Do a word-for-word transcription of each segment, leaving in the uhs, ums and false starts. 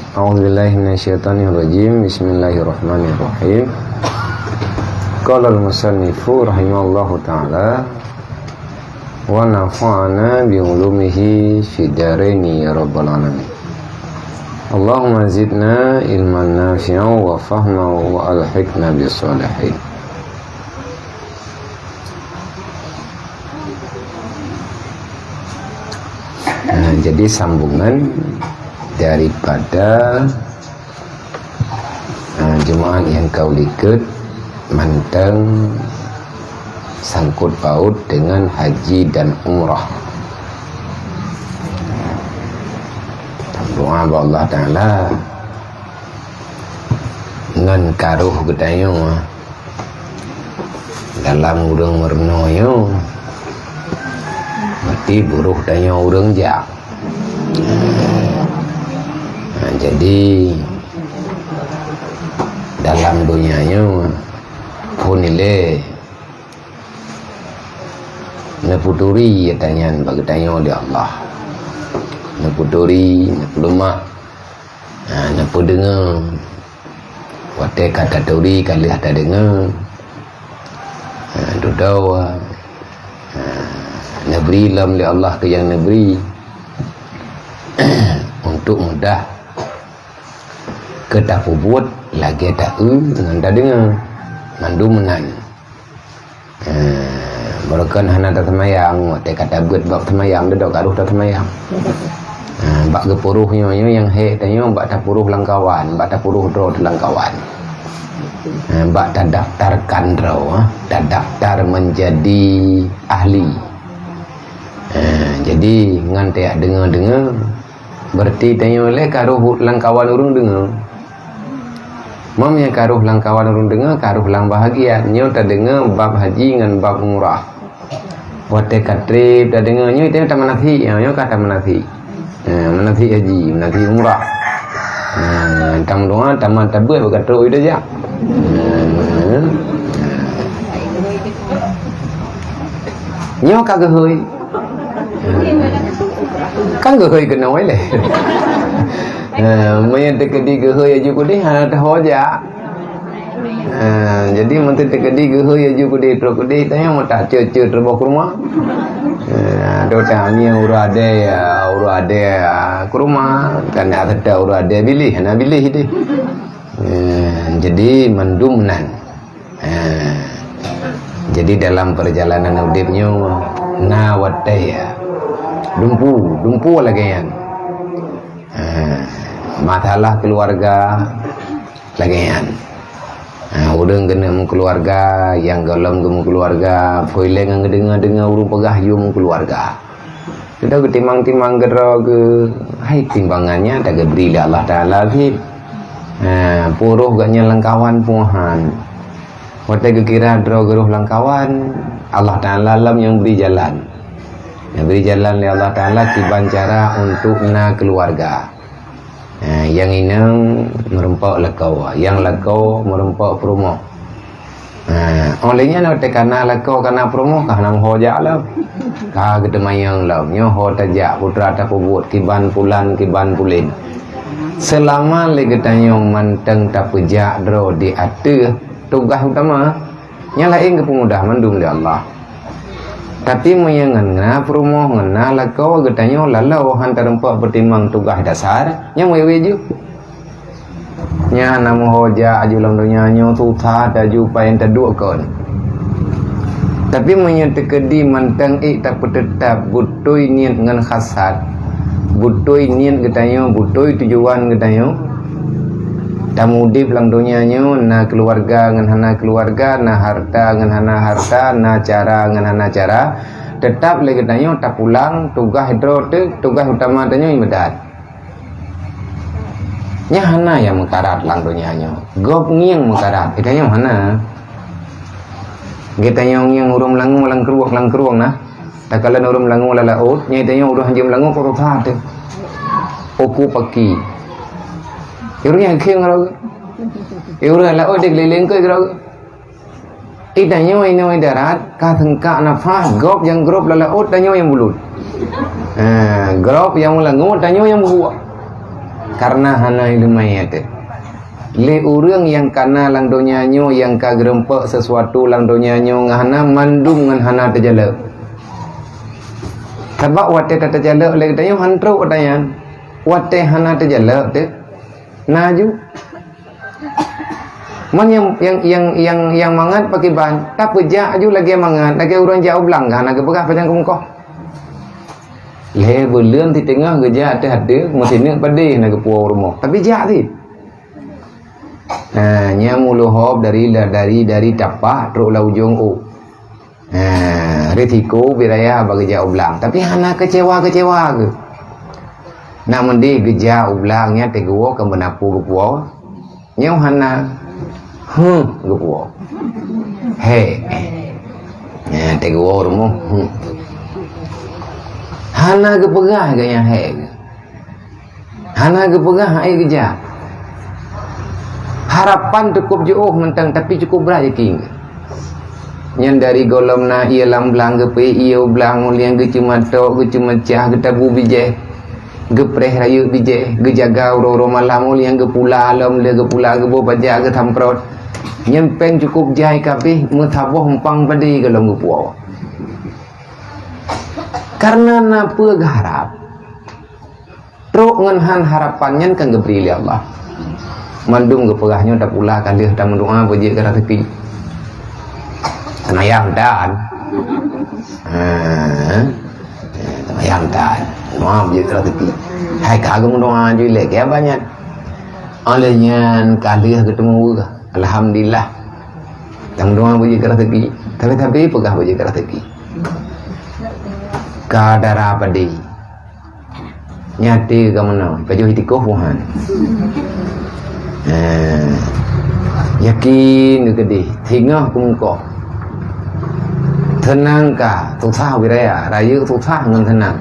أعوذ بالله من الشيطان الرجيم. بسم الله الرحمن الرحيم. قال المصنف رحمه الله تعالى، ونفعنا بعلومه في الدارين يا رب العالمين. اللهم زدنا علما نافعا وفهما وألحقنا بالصالحين. Nah, jadi sambungan daripada, ah, Jumaat nyang ka likot mantong sangkut paut dengan haji dan umrah. Doa bak Allah Taala ngon karoh geutanyoe dalam ureuëng meurunoe nyoe, berarti buroh tanyoe ureuëng jak. Nah, jadi dalam donya nyoe phon ilée neuputuri tanyan bak geutanyoe lé Allah. Neuputuri, neupeuleumah, ha, neupeudeungoe. Watée ka taturi ka lheueh tadeungoe. Ha, dudoe, ha, neubri lom lé Allah keu nyang neubri untuk mudah keu tapeubuet lagée taeu ngon tadeungoe. Mandum meunan. Eh, beureukan hana taseumayang, watée ka tabeuet bab seumayang, dudoe ka roh taseumayang. Eh, bak geupuroh nyoe, nyoe nyang hék tanyoe bak tapuroh lam kawan, bak tapuroh droe teuh lam kawan. Eh, bak tadaftarkan droe, eh, tadaftar menjadi ahli. Eh, jadi ngon tajak deungoe-deungoe, berarti tanyoe lé ka roh lam kawan ureuëng deungoe. Meunyoe ka roh lam kawan ureuëng deungoe, ka roh lam bahagian. Nyoe tadeungoe bab haji ngon bab umrah. Watée ka treb tadeungoe nyoe, tanyoe tamanasik, nyoe ka tamanasik. Ha, manasik haji, manasik umrah. Ha, tameudoa, tamat tabeuet bak ka trok ida jak. Ha. Nyoe ka geuhôi. Kan geuhôi keunoe lé. Ha, meunyoe teukeudi geuhôi aju keudeh, hana teuho jak. Ha, jadi meunyoe teukeudi geuhôi aju keudeh, trok keudeh, tanyoe meutak cut-cut reuboh keu rumoh. Ha, dota mieng ureuëng adé, ya, ureuëng adé, ya, keu rumoh. Kan ada ureuëng adé biléh, hana biléh deh. Ha, jadi mandum nan. Ha. Jadi dalam perjalanan udeb nyoe na watée, ya, dumpu, dumpu lagée nyan. Ha. Masalah keluarga lagée nyan. Ha, ureuëng keuneuk meukeuluwarga, nyang gohlom geumeukeuluwarga, phon ilée ngon geudeungoe-deungoe ureuëng peugah yue meukeuluwarga. Kita geutimang-timang keudroe geu, hai timbangan nyan tageubri lé Allah Taala cit. Ha, peue roh geuhnyan lam kawan peue han. Watée geukira droe geuroh lam kawan, Allah Taala lom nyang bri jalan. Nyang bri jalan lé Allah Taala kiban cara untuk na keuluwarga. Ha, nyang inong meurumpok lakoe, nyang lakoe meurumpok peurumoh. Ha, óh lheueh nyan watée ka na lakoe, ka na peurumoh, ka hana meuho jak lom. Ka geuteumanyong lom, nyoe ho tajak, peue teuma tapeubuet, kiban pulan, kiban pulen. Seulama lé geutanyoe mantong tapeujak droe di ateueh tugaih utama, nyang laén geupeumudah mandum lé Allah. Tapi meunyoe ngon na peurumoh, ngon na lakoe, geutanyoe laloe han tarumpok peutimang tugaih dasar, nyan wék-wék ju. Nyan na meuho jak aju lam donya nyoe, susah taju paen taduek kon. Tapi meunyoe teukeudi mantong ék tapeuteutab beutôi niet ngon khasat, beutôi niet geutanyoe, beutôi tujuan geutanyoe, tamudeb lam donya nyoe, na keuluwarga ngon hana keuluwarga, na hareuta ngon hana hareuta, na cara ngon hana cara, teutab lé geutanyoe tapulang tugaih droe teuh, tugaih utama tanyoe ibadat. Nyan hana nyang meukarat lam donya nyoe. Gob ngieng meukarat, geutanyoe hana. Geutanyoe ngieng ureuëng meulangô lam krueng, lam krueng na. Takalon ureuëng meulangô lam laôt, nyan tanyoe ureuëng hanjeuet meulangô keu rota teuh. Uku paki. Ureuëng nyang kheun keudroe. Ureuëng laôt di keulileng keu keudroe. Di tanyoe inoe darat ka seungkak nafah, gob nyang grob lam laôt, tanyoe nyang bulut. Ha, grob nyang meulangô, tanyoe nyang bubuet. Karena hana ileumèe teuh. Lé ureuëng nyang kana lam donya nyoe nyang ka geureumpok sesuatu lam donya nyoe ngon hana mandum ngon hana teujalok. Sabab watèe ka teujalok lé geutanyoe han trok ata nyan. Watèe hana teujalok teuh, na ju. Man nyang, nyang, nyang, nyang, nyang mangat pakriban, tapeujak ju lagèe mangat, lagèe ureuëng jak u blang ka hana geupeugah pajan keumeukoh. Lhèe buleuen siteungoh geujak teuh até, meusineuk padé na geupuwoe rumoh. Tapi jak cit. Ha, nyan mulo hop dari, dari, dari tapak trok lam ujong ôk. Ha, risiko beuraya bak geujak u blang. Tapi hana keucewa-keucewa geuh. Nak meudeh geujak u blang nyan teuguwoe keu meunapu geupuwoe. Nyoe hana. Huh, geupuwoe. He. Nyan teuguwoe rumoh. Huh. Hana geupeugah geuh nyan he. Hana geupeugah hai geujak. Harapan cukup jiôh mantong, tapi cukup brat yakin. Nyan dari gohlom na ié lam blang geupeu ié u blang, ulieng geuceumatok, geuceumacah, geutabu bijéh, geupreh rayeuk bijéh, geujaga uroe-uroe malam, ulieng geupula lom lé geupula geuboh bajèe geutamprot. Nyan péng cukup jai kabéh meusaboh umpang padé gohlom geupuwoe. Karena na peue geuharap. Trok ngon han harapan nyan kan geubri lé Allah. Mandum geupeugah nyoe tapula ka lheueh tameudoa beujeuet keu raseuki. Seumayang dan. Ha. Seumayang dan. Doa beujeuet keu raseuki. Hai ka geumeudoa ju lé gaya banyak. Oleh nyan ka lheueh geuteumeue. Alhamdulillah. Tameudoa beujeuet keu raseuki. Tapi-tapi peugah beujeuet keu raseuki. Ka dara padé. Nyaté ka meunan, pajoh itikoh Tuhan. Eh, yakin keudeh, singoh keumeukoh. Teunang ka, susah beuraya, rayeuk susah ngon teunang.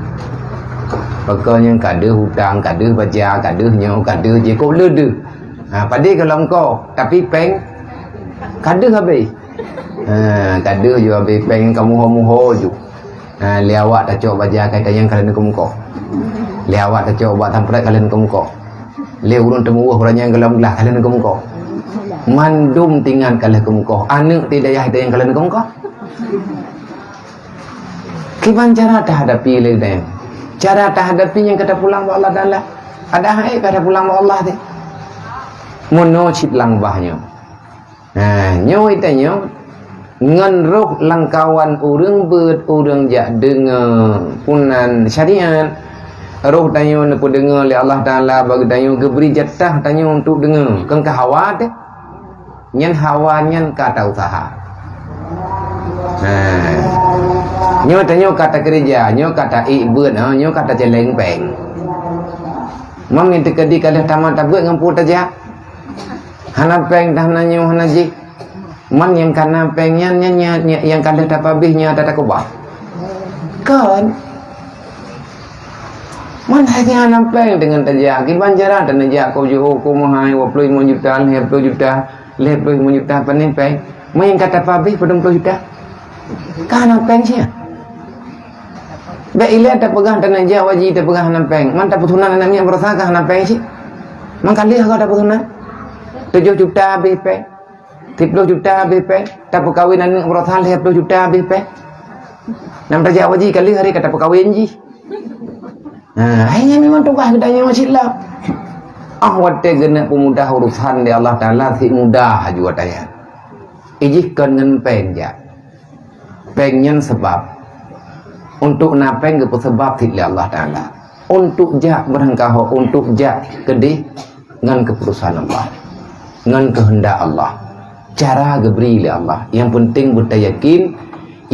Pakon nyang ka deuh utang, ka deuh baja, ka deuh nyoe, ka deuh jikôb le deuh. Ha, padé ka lam koh, tapi péng ka deuh habéh. Ha, ka deuh ju habéh péng ka muho-muho ju. Ha, lé awak tacok baja kai tanyang ka lheueh keumeukoh. Lé awak tacok bak tamprek ka lheueh keumeukoh. Lé ureuëng teumeuwoh ureuëng nyang gohlom glah ka lheueh keumeukoh. Mandum tingat ka lheueh keumeukoh. Aneuk ti dayah tanyang ka lheueh keumeukoh. Kiban cara tahadapi lé dayah. Cara tahadapi nyang ka tapulang bak Allah Taala. Ada hai ka tapulang bak Allah teh. Meunoe cit lam bah nyoe. Nah, nyoe tanyoe ngon roh lamkawan ureuëng beuet, ureuëng jak deungoe punan syariat. Roh tanyoe neupeudeungoe lé Allah Taala bagi tanyoe geubri jatah tanyoe untuk deungoe. Kon ka hawa teuh. Nyan hawa nyan ka ta-useuha. Nah, nyoe tanyoe ka takeureuja, nyoe ka ta-ék beuet, ha, nyoe ka tacaleng péng. Mang nyang teukeudi ka lheueh tamat tabeuet ngon peue tajak. Hana péng dah na nyoe hana jih. Man nyang kana péng nyan, nyan, nyan, nyan nyang ka lheueh tapabéh nyan ata takubah. Kon. Man hai hana péng deungon tajak, kiban cara tanajak keu jiôh keu meuhai dua ploh limong juta, lhèe ploh juta, lhèe ploh limong juta pané péng. Man nyang ka tapabéh padum ploh juta. Ka hana péng sia. Bèk ilèe tapeugah tanajak waji tapeugah hana péng. Man tapeutunan aneuk miet barosa ka hana péng cit. Man ka lheueh ka tapeutunan. Tujoh juta habéh péng. Siplôh juta habéh péng. Tapeukawen aneuk barosa lhèe ploh juta habéh péng. Nam tajak waji ka lheueh hari ka tapeukawen jih. Ha, hai nyan memang tugaih geutanyoe cit lah. Ah watèe geuneuk peumudah urusan di Allah Taala si mudah aju watèe nyan. Ijih kon ngon péng jak. Péng nyan seubab. Untuk na péng geupeuseubab cit lé Allah Taala. Untuk jak beurangkaho, untuk jak keudeh ngon keuputusan Allah. Ngon keuheundak Allah. Cara geubri lé Allah. Nyang peunteng beutayakin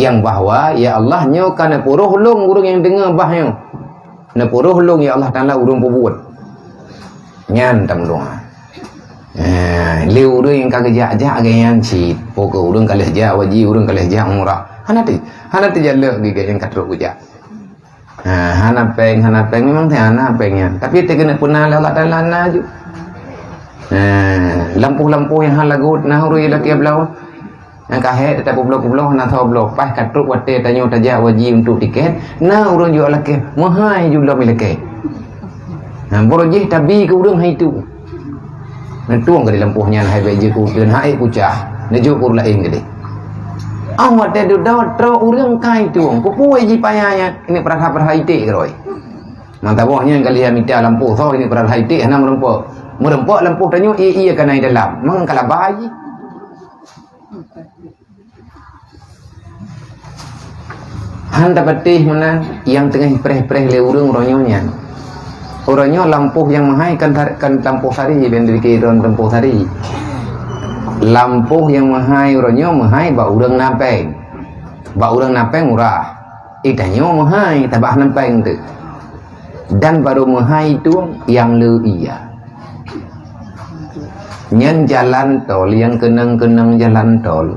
nyang bahwa, ya Allah, nyoe ka neupeuroh lôn ureuëng nyang deungoe bah nyoe. Neupeuroh lôn, ya Allah Taala, ureuëng peubuet. Nyan tameudoa. Eh, lé ureuëng nyang ka geujak-jak gaya nyan cit. Poh keu ureuëng ka lheueh jak waji, ureuëng ka lheueh jak umrah. Hana teu, hana teujalok geuh gaya nyang ka trok geujak. Ha, hana péng, hana péng. Memang teuh hana péng nyan. Tapi teuh keuneuk peuna lé Allah Taala na ju. Ha, lampôh-lampôh nyang hana lagot na ureuëng lakèe bloe. Nyang ka hék teutap peubloe-peubloe hana soe bloe. Paih ka trok watèe tanyoe tajak waji untuk tiket, na ureuëng jok lakèe, meuhai ju lom ilakèe. Nah, baroe jih tabi keu ureuëng hai tu. Neutueng ka di lampôh nyan hai bék jeuet keu ureuëng hai kucah. Neujok keu ureuëng laén keudeh. Ah, watée dudoe trok ureuëng kai tueng. Kupeue jih paya nyan? Ini peurasa-peurasa iték keudroe. Mata boh nyan ka lheueh mita lampôh soe ini peurasa iték hana meurumpok. Meurumpok lampôh tanyoe ié-ié ka na i dalam. Mangat ka laba jih. Han tapatéh meunan nyang teungoh preh-preh lé ureuëng uroe nyoe nyan. Uroe nyoe lampôh nyang meuhai kan tar-, kan lampôh sari, ben dikira lampôh sari. Lampôh nyang meuhai uroe nyoe meuhai bak ureuëng na péng. Bak ureuëng na péng murah. Itanyoe meuhai tabah na péng teuh. Dan barô meuhai tueng nyang le ié. Nyan jalan tol nyang keunong-keunong jalan tol.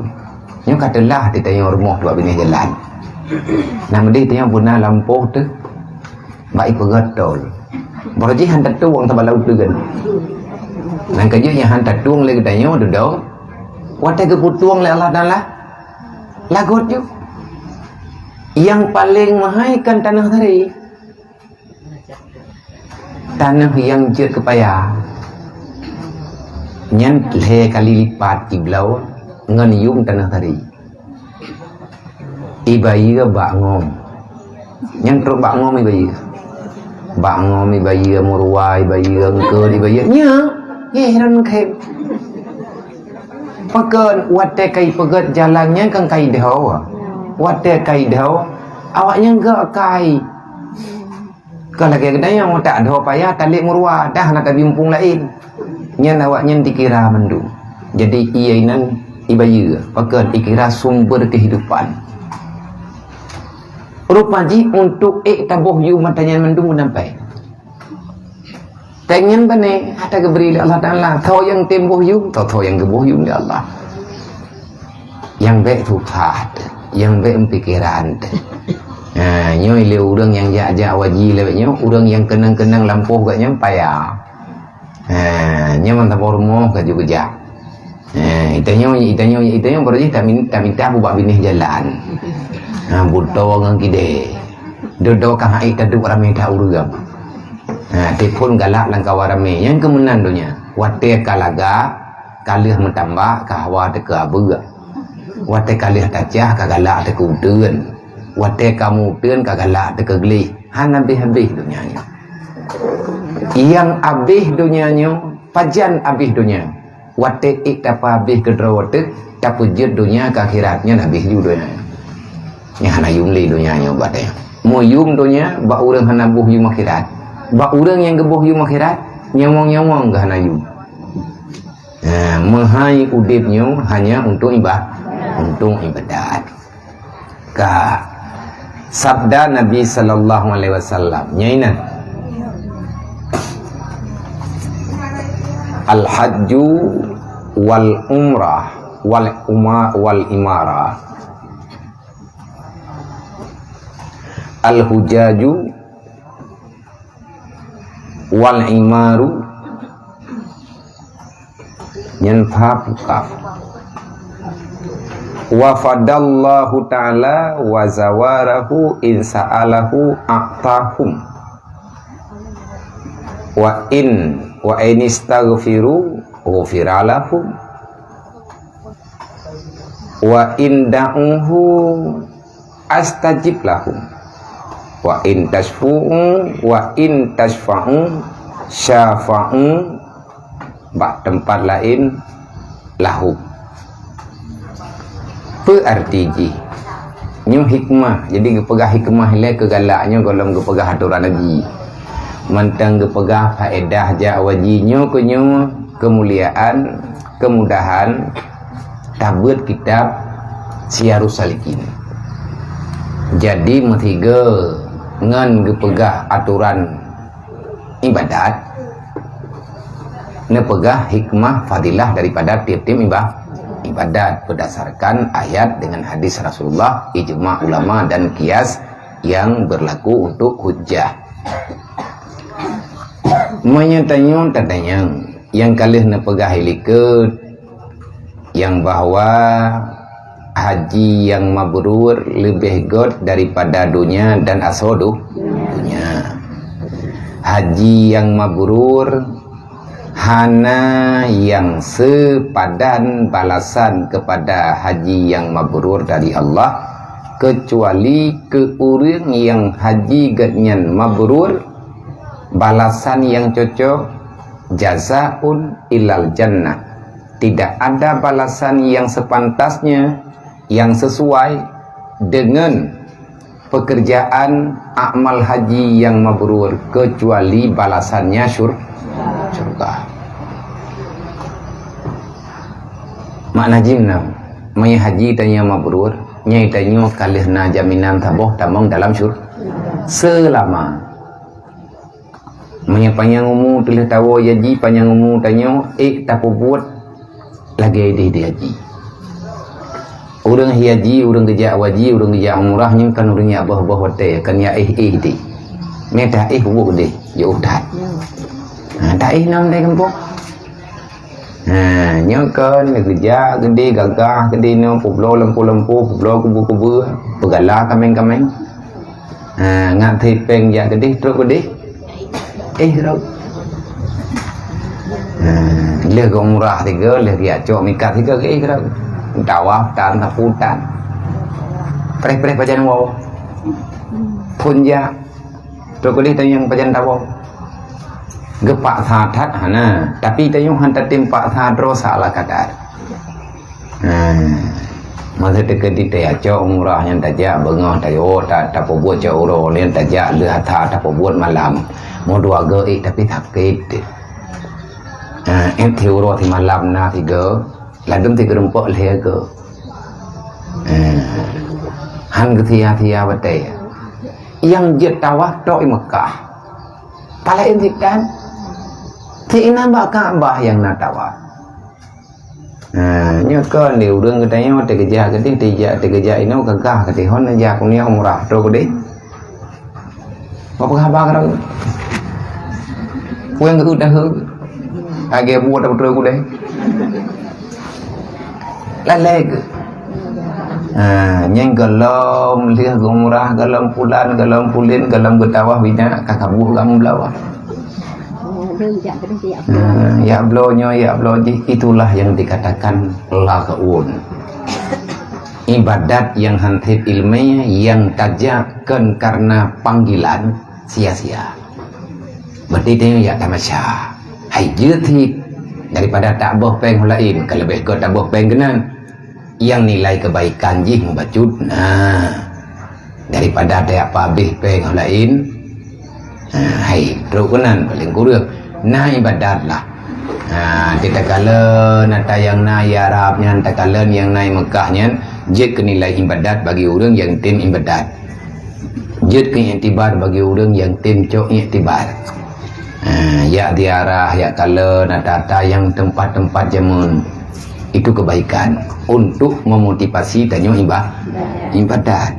Nyoe ka teulah di tanyoe rumoh dua binéh jalan. Nah, meudeh tanyoe beuna lampôh teuh bak ipeugét tol. Baroe jih han tatueng sabab laôt teuh kan. Nang ka jeuet nyang han tatueng lé geutanyoe dudoe. Watée geupeutueng lé Allah Taala, lagot ju. Nyang paleng meuhai kan tanoh tari. Tanoh nyang jeuet keu paya. Nyan lhée kali lipat jibloe ngon yum tanoh tari. Ibayeue bak ngom. Nyan trok bak ngom ibayeue. Bak ngom ibayeue, meuruwa ibayeue, eungkôt ibayeue. Nya, nyan heran khem. Pakon watée kai peugét jalan nyan kan kai dhoe. Watée kai dhoe, awaknyan geukai. Ka lagée geutanyoe tak dhoe paya talek meuruwa dah na tabi muphom laén. Nyan awaknyan dikira mandum. Jadi ié inan ibayeue, pakon ikira sumber kehidupan. Rupa jih untuk ék taboh yum mata nyan mandum meunampai. Tanyan bane hata geubri lé Allah Taala. Tho nyang tem boh yum, tho-tho nyang geuboh yum lé Allah. Nyang bék susah teuh, nyang bék meupikéran teuh. Ha, nyoe lé ureuëng nyang jak-jak waji lé nyoe, ureuëng nyang keunong-keunong lampôh geuh nyoe paya. Ha, nyoe mantong rumoh ka ju geujak. Ha, itanyoe, itanyoe, itanyoe baroe jih tamin-, tamita bubak binéh jalan. Ha, butôi ngon kidée. Dudoe ka hai taduek ramé that ureuëng. Ha, teupon galak lam kawan ramé. Nyang keumeunan donya. Watée ka lagak, ka lheueh meutambak, ka hawa teuka beuk. Watée ka lheueh tacah, ka galak teuka uteuen. Watée ka meu-uteuen, ka galak teuka gleh. Hana habéh-habéh donya nyoe. Nyang habéh donya nyoe, pajan habéh donya. Watée ék tapeuhabéh keudroe teuh, tapeujeuet donya keu akhirat, nyan habéh ju donya. Nyan hana yum lé donya nyoe bak tanyoe. Meuyum donya bak ureuëng hana boh yum akhirat. Bak ureuëng nyang geuboh yum akhirat, nyawöng-nyawöng geuh hana yum. Nah, meuhai udeb nyoe hanya untuk iba-, untuk ibadat. Ka. Sabda Nabi sallallahu alaihi wasallam, nyan inan, "Al-hajju wal umrah wal uma-, wal imarah. Al-hujaju wal imaru." Nyan fa bukaf. "Wa fadallahu ta'ala wa zawarahu in sa'alahu a'tahum. Wa in, wa in istaghfiru ghufira lahum. Wa in da'uhu astajib lahum. Wa in tasfu'u, wa in tasfa'u, syafa'u." Bak teumpat laén, lahum. Peue arti jih? Nyoe hikmah. Jadi geupeugah hikmah ilée keu galak nyoe gohlom geupeugah atoran haji. Mantong geupeugah faedah jak waji nyoe keu nyoe keumuliaan, keumudahan, tabeuet kitab Siyarus Salikin. Jadi meusigoe ngon geupeugah atoran ibadat, neupeugah hikmah fadilah daripada tieb-tieb iba-, ibadat berdasarkan ayat dengan hadis Rasulullah, ijma ulama dan kias yang berlaku untuk hujjah. Meunyoe tanyoe tatanyong nyang ka lheueh neupeugah ilikot, nyang bahwa haji nyang mabrur leubeh göt daripada donya dan asoe do-, donya. Haji nyang mabrur hana nyang sepadan balasan kepada haji nyang mabrur dari Allah, kecuali keu ureuëng nyang haji geuhnyan mabrur, balasan nyang cocok, jazaun illal jannah. Tidak ada balasan yang sepantasnya, yang sesuai dengan pekerjaan amal haji yang mabrur, kecuali balasannya syur-, syurga. Makna jih meunan, meunyoe haji tanyoe mabrur, nyan tanyoe ka lheueh na jaminan saboh tamong dalam syur-, selama. Meunyoe panyang umu teuh lheueh tawoe haji, panyang umu tanyoe, ék tapeubuet lagée deh di haji. Ureuëng haji, ureuëng geujak haji, ureuëng geujak umrah nyan kan ureuëng jak boh-boh watée, kan jak éh-éh deh. Meuta éh buet deh, jeuet that. Ha, ta éh nam deh gampông. Ha, nyoe kon geujak keudeh gagah keudeh nyoe peubloe lampu-lampu, peubloe kubu-kubu, peugala kaméng-kaméng. Ha, ngat thai péng jak keudeh, trok keudeh. Eh, trok. Ha, lheueh geu umrah tiga, lheueh geujak cok mikat tiga, eh, trok. Tawaf tan, sapu tan. Preh-preh pajan woe. Phon jak. Trok keudeh tanyong pajan tawoe. Geupaksa that hana, tapi tanyong han tatem paksa droe seala kadar. Nah, maksud teuka di teuka cok umrah nyan tajak beungoh tayoe ta-, tapeubuet cok uroe nyan tajak leuh that tapeubuet malam. Mo dua go ék tapi sakét. Nah, ék ti uroe ti malam na tiga, ladum ti geureumpok lhée go. Nah, han geusia-sia batée. Nyang jeuet tawaf tok i Mekah. Palaén sitan. Sinan bak Ka'bah nyang na tawaf. Nah, nyoe kon di ureuëng geutanyoe teukeujak keudeh, teukeujak, teukeujak inoe gagah keudeh hon jak keunoe umrah trok keudeh. Apa haba keu ureuëng? Pueng geu dah. Agak buat apa trok keudeh. Lalai ke? Ha, nyang golom lheueh geumurah, golom pulan, golom pulin, golom geutawah bina ka kabuh gam belawa. Ha, ya bloe nyoe, ya bloe jih, itulah yang dikatakan laghun. Ibadat yang hanthit ilmiah yang tajak kon karena panggilan sia-sia. Berarti dia ya tamasya. Hai jeuet daripada tak boh péng lain, ka leubeh gét tak boh péng keunan. Yang nilai kebaikan jih mubacut. Nah, daripada tak apa habéh péng lain. Nah, hai trok keunan paling kurang. Nah, ibadat lah. Nah, kita kala nata yang na ya Arab nyan, takalon yang na Mekah nyan, jeuet keu nilai ibadat bagi ureuëng yang tem ibadat. Jeuet keu iktibar bagi ureuëng nyang tem cok iktibar. Ha, yak ziarah, yak kalon, ata-ata nyang teumpat-teumpat jameun. Itu kebaikan untuk memotivasi tanyoe iba-, ibadat.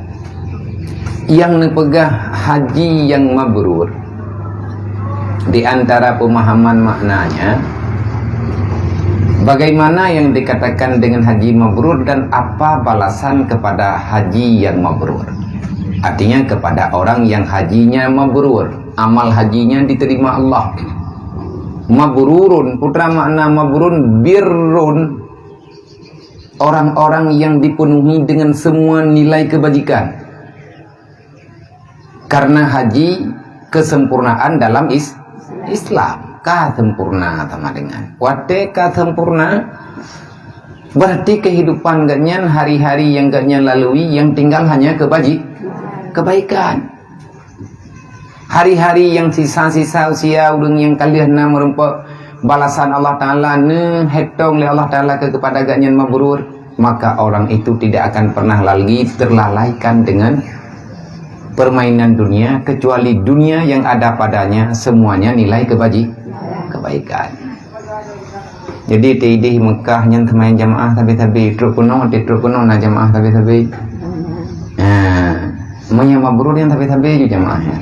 Yang neupeugah haji yang mabrur, di antara pemahaman maknanya, bagaimana yang dikatakan dengan haji mabrur dan apa balasan kepada haji yang mabrur? Artinya kepada orang yang hajinya mabrur, amal hajinya diterima Allah. Mabrurun, putra makna mabrurun, birrun, orang-orang yang dipenuhi dengan semua nilai kebajikan. Karena haji kesempurnaan dalam is-, Islam. Ka sempurna sama dengan. Watée ka sempurna, berarti kehidupan geuhnyan, hari-hari yang geuhnyan lalui, yang tinggal hanya kebaji-, kebaikan. Hari-hari yang sisa-sisa usia ureuëng nyang ka lheueh na meurumpok balasan Allah Ta'ala, neuhitong lé Allah Ta'ala ke-, kepada geuhnyan mabrur, maka orang itu tidak akan pernah lagi terlalaikan dengan permainan dunia, kecuali dunia yang ada padanya semuanya nilai kebaji-, kebaikan. Jadi, di, di Mekah nyan seumayang jamaah sabe-sabe, trok keunoe, di trok keunoe na jamaah sabe-sabe. Ha, meunyoe mabrur nyan sabe-sabe ju jamaah nyan.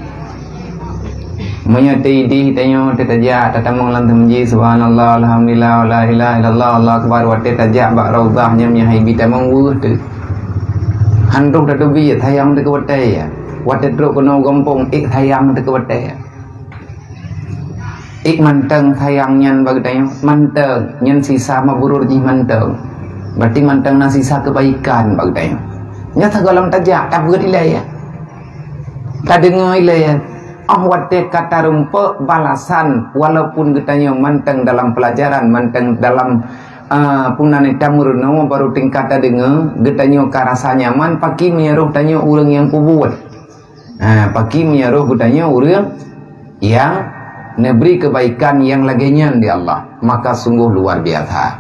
Meunyoe di, di tanyoe teutajak, tatamong lam teumeuji, subhanallah, alhamdulillah, la ilaha illallah, Allahu akbar, watée tajak bak raudhah nyan, meunyoe hai bi tamong weueh teuh. Handum tateubi, sayang teuh keu watée ya. Watée trok keunoe gampông, ék sayang teuh keu watée ya. Ék mantong sayang nyan bak geutanyoe, mantong nyan sisa mabrur jih mantong. Berarti mantong na sisa kebaikan bak geutanyoe. Nyan sigohlom tajak, tabeuet ilée, ya. Tadeungoe ilée, ya. Oh watée ka tarumpok balasan, walaupun geutanyoe mantong dalam pelajaran, mantong dalam, ah, punan tameurunoe baru tingkat tadeungoe, geutanyoe ka rasa nyaman, paki meunyoe roh tanyoe ureuëng nyang peubuet. Ha, paki meunyoe roh geutanyoe ureuëng nyang neubri kebaikan nyang lagée nyan di Allah, maka sungguh luar biasa.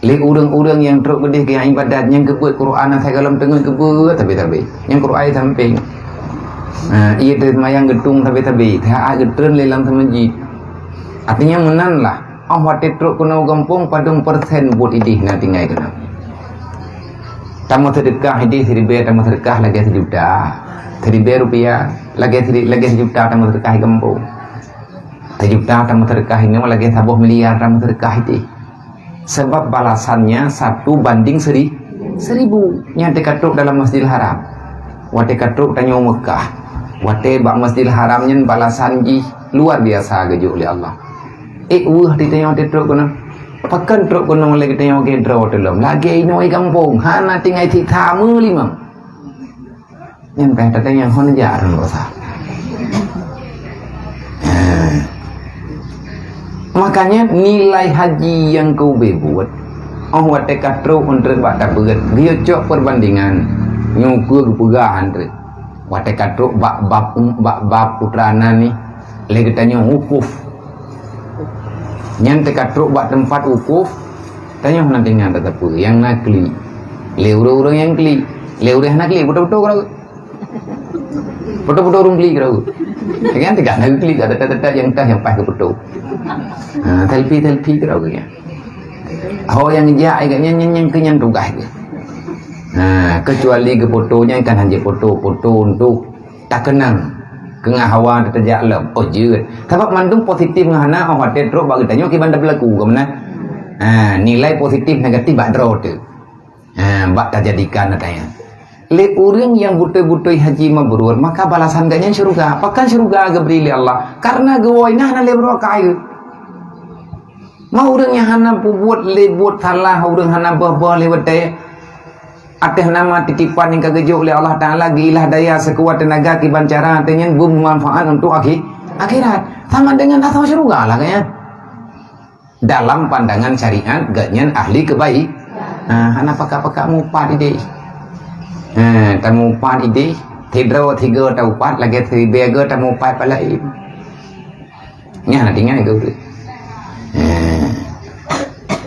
Lé ureuëng-ureuëng nyang trok keudeh keu nyang ibadat, nyang geubeuet Quran asai gohlom teungeut geubeuet sabe-sabe. Nyang Quran sampéng. Ha, ié teuh seumayang geutung sabe-sabe, teuha geutreun lé lam seumeujid. Artinya meunan lah, oh watée trok keunoe gampông padum persen buet ideh na tinggai keunoe. Tameuseudekah ideh siribée, tameuseudekah lagée sijuta. Siribée rupiah, lagée siri-, lagée sijuta tameuseudekah i gampông. Sijuta tameuseudekah inoe lagée saboh miliar tameuseudekah ideh. Sebab balasannya satu banding seri-, seribu. Nyan teuka trok dalam Masjidil Haram. Watée ka trok tanyoe Mekah. Watée bak Masjidil Haram nyan balasan jih luar biasa geujok lé Allah. Ék weueh di tanyoe watée trok keunoe. Pakon trok keunoe lé geutanyoe geudroe teulom. Lagée inoe i gampông, hana tinggai sisa meulimong. Nyan payah tatanyong hon jak rhon dosa. Ha. Makanya nilai haji nyang keu ubé buet, oh watée ka trok eunteuk bak tabeuet, geuyue cok perbandingan, nyoe keu geupeugah eunteuk. Watée ka trok bak bab, bak bab putra nan ni, lé geutanyoe wukuf. Nyan teuka trok bak teumpat wukuf, tanyoe hana tinggai teupeue nyang na klik. Lé ureuëng-ureuëng nyang klik, lé ureuëng hana klik, beutôi-beutôi keudroe. Beutôi-beutôi ureuëng klik keudroe. Kan teuka na klik, ada teuka-teuka nyang tah nyang paih keu beutôi. Ha, selfie-selfie keudroe nyan. Ho nyang jak ai nyan, nyan, nyan keu nyan tugaih geuh. Ha, kecuali geufoto nyan kan hana foto, foto untuk takeunang keu ngon hawa teutajak lom. Oh, jeuet. Sabab mandum positif ngon hana, oh, watée trok bak geutanyoe kiban tapeulaku, ka meunan? Ha, nilai positif negatif bak droe teuh. Ha, bak tajadikan ata nyan. Lé ureuëng nyang beutôi-beutôi haji mabrur, maka balasan geuh nyan syeuruga. Pakon syeuruga geubri lé Allah? Karena geuwoe na hana lé beureukat geuh. Ma ureuëng nyang hana peubuet lé buet salah, ureuëng hana beuh-beuh lé watée. Ateueh nama titipan nyang ka geujok lé Allah Taala, geuilah daya seukuat teunaga kiban cara ateueh nyan beumanfaat untuk akhi-, akhirat. Sama dengan asa syeuruga lah geuh nyan. Dalam pandangan syariat, geuh nyan ahli kebaik. Ha, hana pakat-pakat mupat ideh. Ha, tamupat ideh, sidroe tiga taupat, lagée siribée geuh tamupat palaén. Nyan na tinggai keu ureuëng. Eh.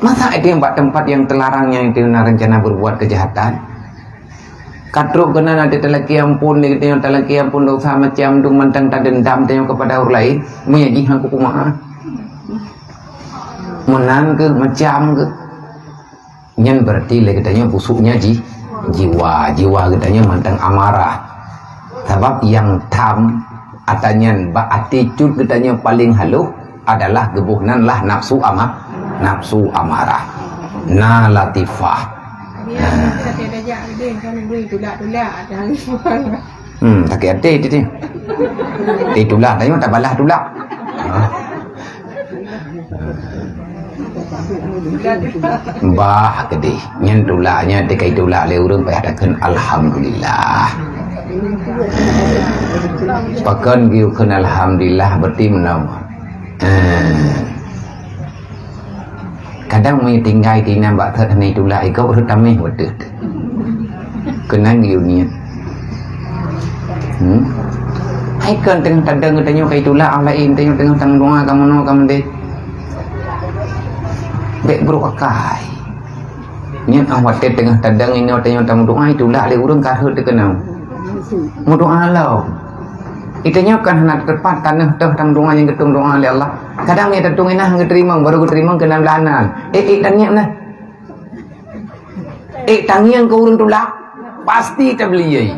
Masa ada yang bak tempat yang terlarang yang itu na rencana berbuat kejahatan? Ka trok keunan ada talaki ampun, di kita talaki ampun dosa macam tu mantang tadendam tanya kepada orang lain, meunyo jih hang kukumaha. Meunan keuh macam keuh. Nyan berarti lé geutanyoe busuknya ji-, jiwa. Jiwa geutanyoe mantong amarah. Sabab nyang tham ata nyan bak attitude geutanyoe paling halus adalah geuboh nan lah nafsu ama-, nafsu amarah. Na latifah. Nah. Hmm, sakét até tadi. Eh, tulak tadi, tak balas tulak. Ha. Bah keudeh. Nyan tulak, nyan teuka tulak lé ureuëng payah takheun alhamdulillah. Pakon geukheun alhamdulillah berarti meunan. Eh. Kadang meunyo tinggai tinan bak that hana itulak, igob rhot tameh wateuh. Keunan geuyue niet. Hmm? Hai kan teungoh tadong geutanyoe ka itulak, ah laén tanyoe teungoh tameudoa ka meunoe ka meudeh. Bék brok akai. Nyan ah watée teungoh tadong inoe tanyoe tameudoa, itulak lé ureuëng ka rhot teukeunong. Meudoa lom. Itanyoe kan hana teupat tanoh toh tameudoa nyang geutem doa lé Allah. Kadang nyan tatong inah geuteurimong, baru geuteurimong keunan blah nan. Eh, eh, tangieng nah. Eh, tangieng keu ureuëng tulak, pasti tabeuliai.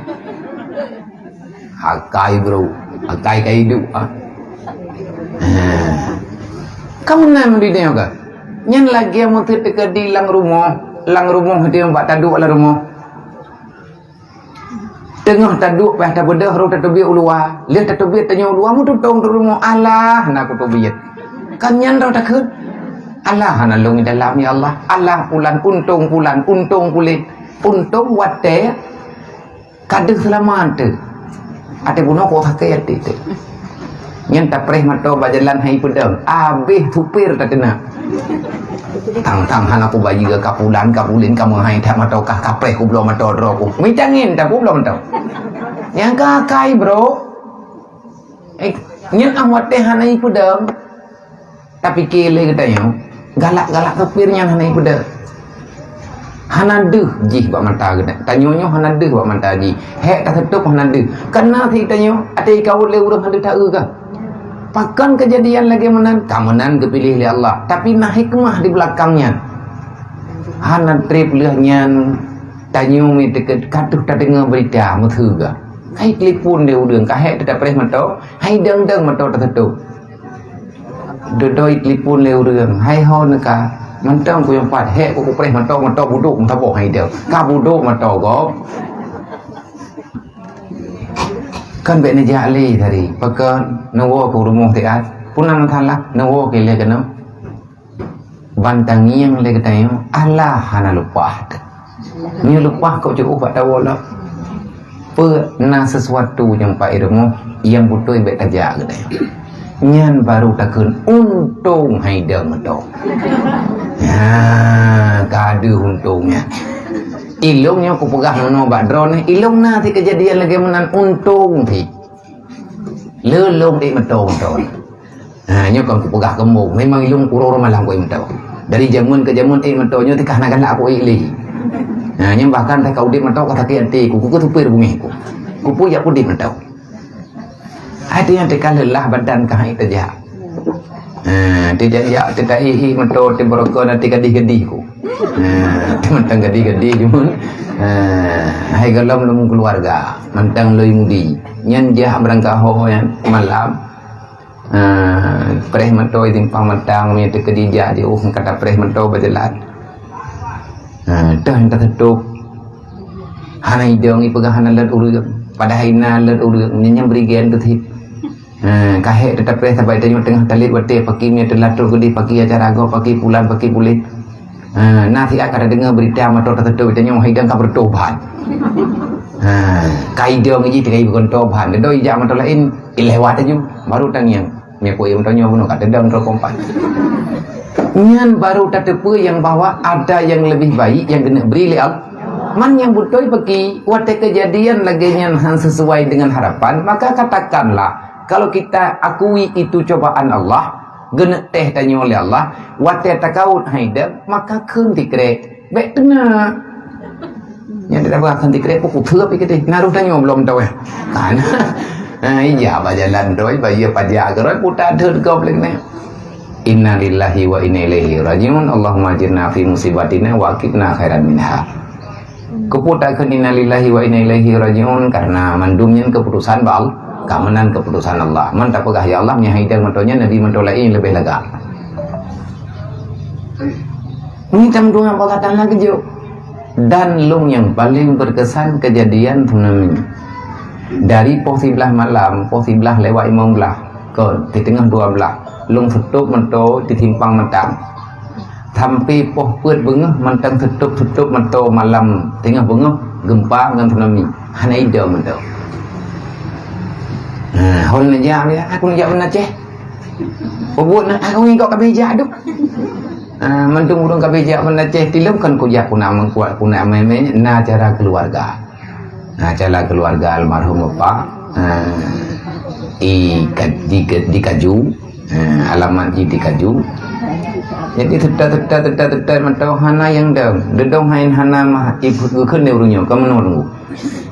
Akai bro, akai ka idup ah. Kamu nan di nyoe ka? Nyan lagée meuteut teuka di lam rumoh, lam rumoh itu yang bak taduek lam rumoh. Teungoh taduek payah tabeudôh, roh tateubiet u luwa. Lheueh tateubiet tanyoe u luwa, meututong di rumoh, alah, na kuteubiet. Kan nyan droe takheun. Alah hana lôn di dalam, ya Allah. Alah pulan, untông pulan, untông kulét. Untông watèe ka deuh seulamat teuh. Até bunoe kok sakét até teuh. Nyan tapreh moto bak jalan hai peudong. Abéh supir tateunak. Tang-tang hana kubayeue ka pulan, ka pulén, ka meuhai that moto kah, kapreh kubloe moto droe ku. Mita angén dah kubloe moto. Nyang ka kai, bro. Eh, nyan ah watèe hana ipeudong. Tapike lé geutanyoe, galak-galak supir nyan hana ipeudong. Hana deuh jih bak mata geutanyoe. Tanyoe nyoe hana deuh bak mata jih. Hék taseutôb hana deuh. Kana si tanyoe, até ikaôt lé ureueng hana deuh taeu kah? Pakon keujadian lagèe meunan? Ka meunan geupiléh lé Allah. Tapi na hikmah di beulakang nyan. Hana trép lheueh nyan, tanyoe mi teukeut ka deuh tadeungoe beurita meuseue gah. Hai telepon lé ureueng, ka hék teuh tapreh moto, hai dong-dong moto taseutôb. Dudoi telepon lé ureueng, "Hai ho neuka, mantong kuyong pat, hék ku kupreh moto, moto budok meusaboh hai deuh." Ka budok moto gob. Kan bèk neujak lé tadi, pakon neuwoe keu rumoh siat. Peue na masalah, neuwoe keu lé keunoe. Ban tangieng lé geutanyoe, alah hana leupah. Nyoe leupah kok cukup bak tawoe lom. Peue na sesuatu nyang pai rumoh nyang beutôi bèk tajak geutanyoe. Nyan baru takheun untông hai dong moto. Ha, ka deuh untông nyan. Ilông nyoe kupeugah meunoe bak droeneuh, ilông na si keujadian lagèe meunan untông si. Le lông ék moto-moto. Ha, nyoe kon kupeugah keumbông. Memang ilông uroe-uroe malam ku ék moto. Dari jameun keu jameun ék moto nyoe teuka hana galak ku ék lé. Ha, nyoe bahkan teuka udép moto ka sakét até ku, ku keu supir beungéh ku. Ku peue jak udép moto. Até nyang teuka leulah badan ka hai tajak. Ha, teuka jak, teuka hi-hi moto teuh barokon até gadih-gadih ku. Ha, mantong gadih-gadih jameun. Ha, hai gohlom lom keuluwarga, mantong lôi mudi. Nyan jak beurangkat ho nyan malam. Ha, preh moto di simpang Matang, meunyoe teukeudi jak di uh ka tapreh moto bak jalan. Ha, toh nyang taseutôb. Hana idong ipeugah hana lôn ureueng. Padahai na lôn ureueng, nyan nyang bri gen teuh. Ha, ka hék teuh tapreh saban tanyoe teungoh talét watèe paki meunyoe teulatot keudéh paki acara gob, paki pulan, paki pulét. Ha, na siat ka tadeungoe beurita moto taseutôb tanyoe hai dong ka beutobat. Ha, ka idong jih teuka ibukon tobat. Doi jak moto laén, ilewat laju, baru tangieng. Meunyoe ku moto nyoe bunoe ka teudong droe kompat. Nyan baru tateupeue nyang bahwa ada yang lebih baik yang geuneuk bri lé Allah. Man nyang beutôi peuki, watèe keujadian lagèe nyan han sesuai dengan harapan, maka katakanlah, kalau kita akui itu cobaan Allah, geuneuk teh tanyoe lé Allah, watèe takaot hai dong, maka kheun tikrek, bèk teungoh. Nyang tidak bahkan tikrek pun kutheup ikiti. Naruh tanyoe belum tahu eh. Kan? Ha, iya, bajalan doi, baya pajak geuroi puta deuh gob lé nyan. Innalillahi wa inna ilaihi rajiun. Allahumma ajirna fi musibatina wa aqibna khairan minha. Keupeue takheun innalillahi wa inna ilaihi rajiun? Karena mandum nyan keputusan bak Allah. Ka meunan keputusan Allah. Man tapeugah ya Allah, nyan hai dong moto nyan, Nabi moto laén leubeh lagak. Ni tam dua bak gata lagèe jok. Dan lôn nyang paleng berkesan kejadian tsunami. Dari poh siblaih malam, poh siblaih lewat limong blaih, kon, di teungoh dua blaih, lôn seutôb moto di simpang Matang. Sampai poh peuet beungoh mantong seutôb-seutôb moto malam teungoh beungoh gempa ngon tsunami. Hana idong moto. Ha, hon neujak, aku neujak Banda Aceh. Peubuet na, aku ngieng kok ka bijak tu. Ah, mandum ureueng ka bijak Banda Aceh tilom kan kujak kuna mengkuat kuna meme na acara keluarga. Na acara keluarga almarhum bapak, ah, di, di, di Kaju, ah, alamat jih di Kaju. Jadi teuta teuta teuta teuta mantong hana nyang dong. Dedong hai hana mah ibu geukheun deh ureueng nyoe ka meunoe tunggu.